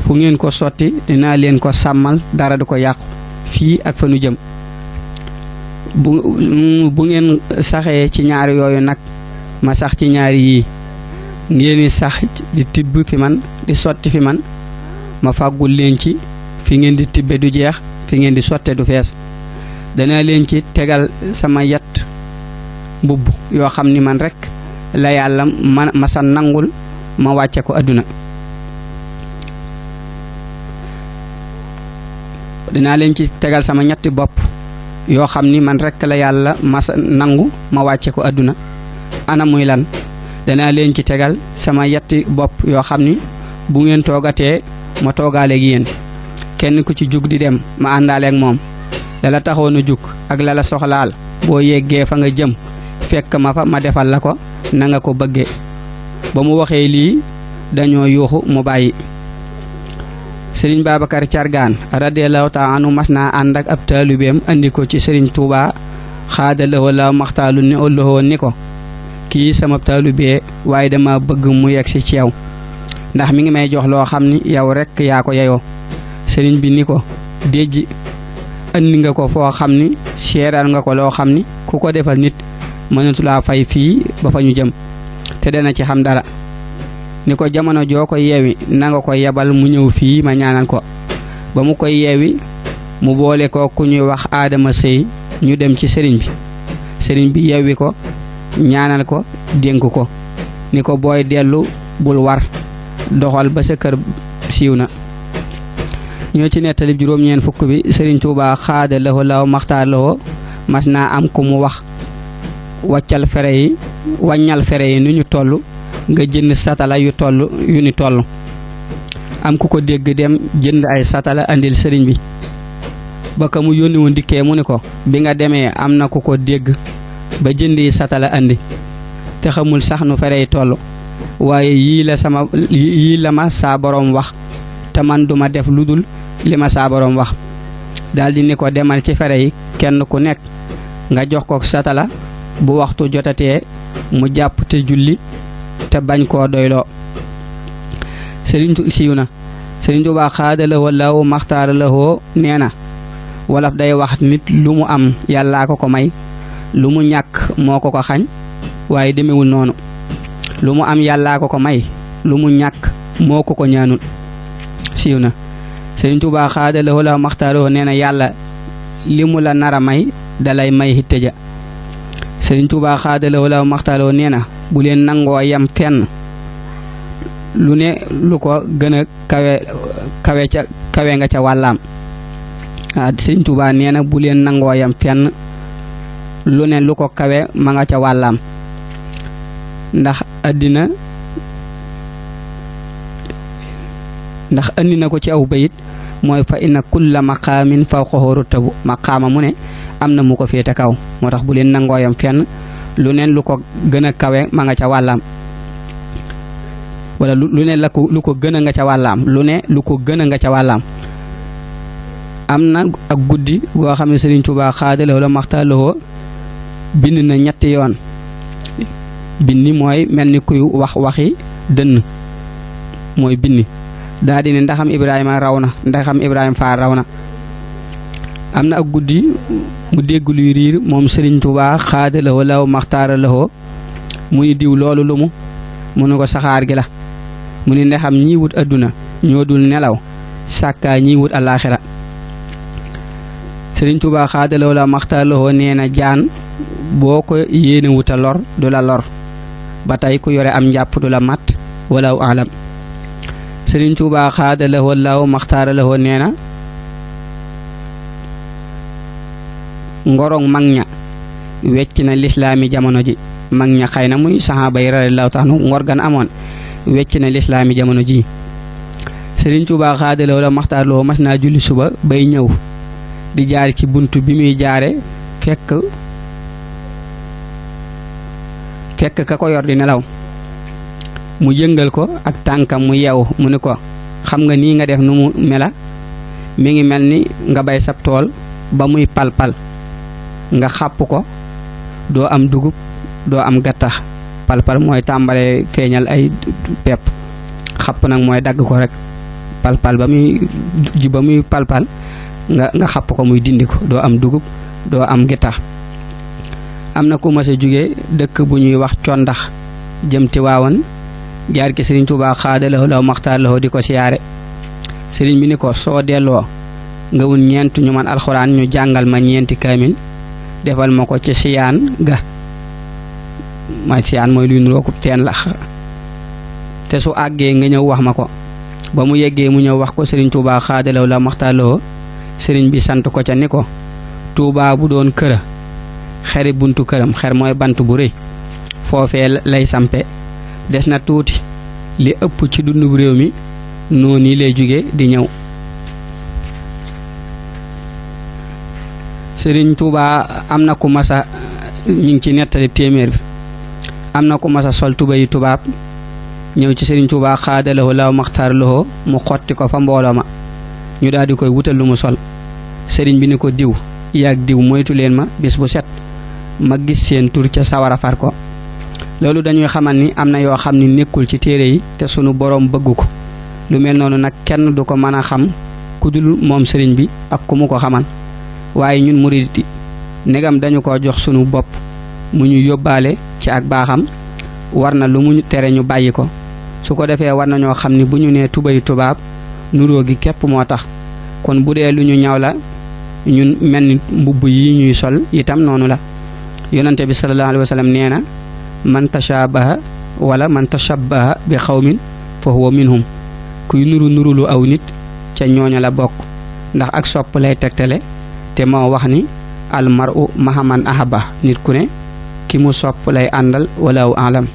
fu ngeen ko sotti dinaa leen ko sàmmal dara du ko yàqu fii ak fa nu jëm bu ngeen saxee ci ñaari yooyu nag ma sax ci ñaari yii ngeen sax di tibb fi man di sotti fi man ma fàggul leen ci fi ngeen di tibbe du jeex fi ngeen di sotte du fees dana leen ci tegal sama yat mbubb yoo xam ni man rek la yàlla ma sa nangul ma wàcce ko àdduna dinaa leen ci tegal sama ñetti bopp yoo xam ni man rek la yàlla ma sa nangu ma wàcce ko àdduna ana muy lan danaa leen ci tegal sama yetti bopp yoo xam ni bu ngeen toogatee ma toogaaleeg yéen kenn ku ci jug di dem ma àndaaleeg moom lala taxoon a jug ak lala soxlaal boo yeggee fa nga jëm fekk ma fa ma defal la ko na nga ko bëggee ba mu waxee lii dañoo yuuxu mu bàyyi Serigne Babacar Cargaan radiyallahu ta'ala anhu mas naa ànd ak ab taalibeem andi ko ci Serigne Touba xaadalawoo la maxtaalu ni ëllëxoo ni ko kii sama taalibee waaye dama bëgg mu yegg si ci yow ndax mi ngi may jox loo xam ni yow rek yaa ko yeyoo Serigne bi ni ko déjji andi nga ko foo xam ni seeral nga ko loo xam ni ku ko defal nit mënatulaa fay fii ba fa ñu jëm te dana ci xam dara ni ko jamono joo ko yeewi na nga ko yebal mu ñëw fii ma ñaanal ko ba mu koy yeewi mu boole ko ku ñuy wax Adama Sey ñu dem ci sëriñ bi yeewi ko ñaanal ko dénk ko ni ko booy dellu bul war doxal ba sa kër siiw na ñoo ci nettali juróom-ñeent fukk bi Serigne Touba xaada lawo law maxtaar lawo mas naa am ku mu wax wàññal fere yi nu ñu toll nga jënd satala yu ni toll am ku ko dégg dem jënd ay satala andil sëriñ bi ba ka mu yónni woon dikkee mu ni ko bi nga demee am na ku ko dégg ba jënd yi satala andi te xamul sax nu fere yi toll waaye yii la ma saa boroom wax te man duma def lu dul li ma saa boroom wax daldi ni ko demal ci fere yi kenn ku nekk nga jox ko satala bu waxtu jotatee mu jàpp te julli te bañ koo doyloo Serigne siiw na Serigne Touba xaadalawoo law maxtaaralawoo nee na wolof day wax nit lu mu am yàllaa ko may lu mu ñàkk moo ko xañ waaye demewul noonu lu mu am yàllaa ko may lu mu ñàkk moo ko ñaanul siiw na Serigne Touba xaadalawoo law maxtaaralawoo nee na yàlla li mu la nara may dalay may hitte ja Serigne Touba xaadalawoo law maxtaaralawoo nee na bu leen nangoo yam fenn lu ne lu ko gën a kawe nga ca wàllaam Serigne Touba nee na bu leen nangoo yam fenn lu ne lu ko kawe ma nga ca wàllaam ndax andi na ko ci aw bayit mooy fa inna kulla maqaamin fawqahu rutabu maqaama mu ne am na mu ko féete kaw moo tax bu leen nangoo yam fenn lu ne lu ko gën a kawe ma nga ca wàllaam wala lu ne lu ko gën a nga ca wàllaam lu ne lu ko gën a nga ca wàllaam am na ak guddi goo xam ne Serigne Touba xaadalawoo la maxtaalawoo bind na ñetti yoon binni mooy mel ni kuy wax waxi dënn mooy binni daa di ne ndaxam Ibrahima raw na ndaxam Ibrahima Faar raw na am na ak guddi mu dégg luy riir moom Serigne Touba xaadalawoo law maxtaaralawoo mu ni diw loolu lu mu ne ko saxaar gi la mu ni ndaxam ñi wut adduna ñoo dul nelaw sàkkaa ñi wut alaaxira Serigne Touba xaadalawoo law maxtaaralawoo nee na jaan boo ko yéene wuta lor du la lor ba tey ku yore am njàpp du la mat walaw alam Serigne Touba xaadalawoo law maxtaaralawoo nee na ngorong mag ña wecc na lislaami jamono ji mag ña xëy na muy saxaaba yi radiyallaahu taala ngor gan amoon wecc na lislaami jamono ji Serigne Tuubaa xaadaloo la maxtaar loo mas naa julli suba bay ñëw di jaar ci bunt bi muy jaare fekk ka ko yor di nelaw mu yëngal ko ak tànkam mu yeewu mu ni ko xam nga nii nga def nu mu mela mi ngi mel ni nga bay sab tool ba muy palpal nga xàpp ko doo am dugub doo am gattax palpal mooy tàmbale feeñal ay pepp xàpp nag mooy dagg ko rek palpal ba muy palpal nga xàpp ko muy dindi ko doo am dugub doo am gattax am na ku mas a jóge dëkk bu ñuy wax condax jëm Tiwaawan jaar ki Serigne Tuubaa xaadaloo law maxtaar loo di ko siyaare Serigne bi ni ko soo delloo nga wun ñeent ñu man alxuraan ñu jàngal ma ñeenti kaamil defal ma ko ci siyaan ga mooy siyaan mooy luy nuroo ko teen la te su àggee nga ñëw wax ma ko ba mu yeggee mu ñëw wax ko Serigne Tuubaa xaadaloo law maxtaar loo Serigne bi sant ko ca ni ko Tuubaa bu doon këra xeri buntu këram xer mooy bant bu rëy foofee lay sampe des na tuuti li ëpp ci dundu réew mi noonu lay jóge di ñëw Serigne Touba am na ku masa ñu ngi ci nettali téeméer bi am na ku masa sol tuba yi tubaab ñëw ci Serigne Touba xaadaloo law maxtaar loo mu xotti ko fa mbooloo ma ñu daal di koy wutal lu mu sol Serigne bi ni ko diw yaag diw moytu leen ma bis bu set ma gis seen tur ca sawara far ko loolu dañuy xamal ni am na yoo xam ni nekkul ci téere yi te sunu boroom bëgg ko lu mel noonu nag kenn du ko mën a xam ku dul moom sëriñ bi ak ku mu ko xamal waaye ñun murid yi negam dañu ko jox sunu bopp mu ñu yóbbaale ci ak baaxam war na lu mu tere ñu bàyyi ko su ko defee war nañoo xam ni bu ñu nee tubay tubaab nuroo gi képp moo tax kon bu dee lu ñu ñaw la ñun mel ni mbubb yi ñuy sol itam noonu la yonante bi sallallahu alayhi wa sallam nee na man tashabaha wala man tashabbaha bi xawmin fa huwa minhum kuy nurulu aw nit ca ñooña la bokk ndax ak sopp lay tegtale te moo wax ni almaru mahaman ahaba nit ku ne ki mu sopp lay àndal wala aw alam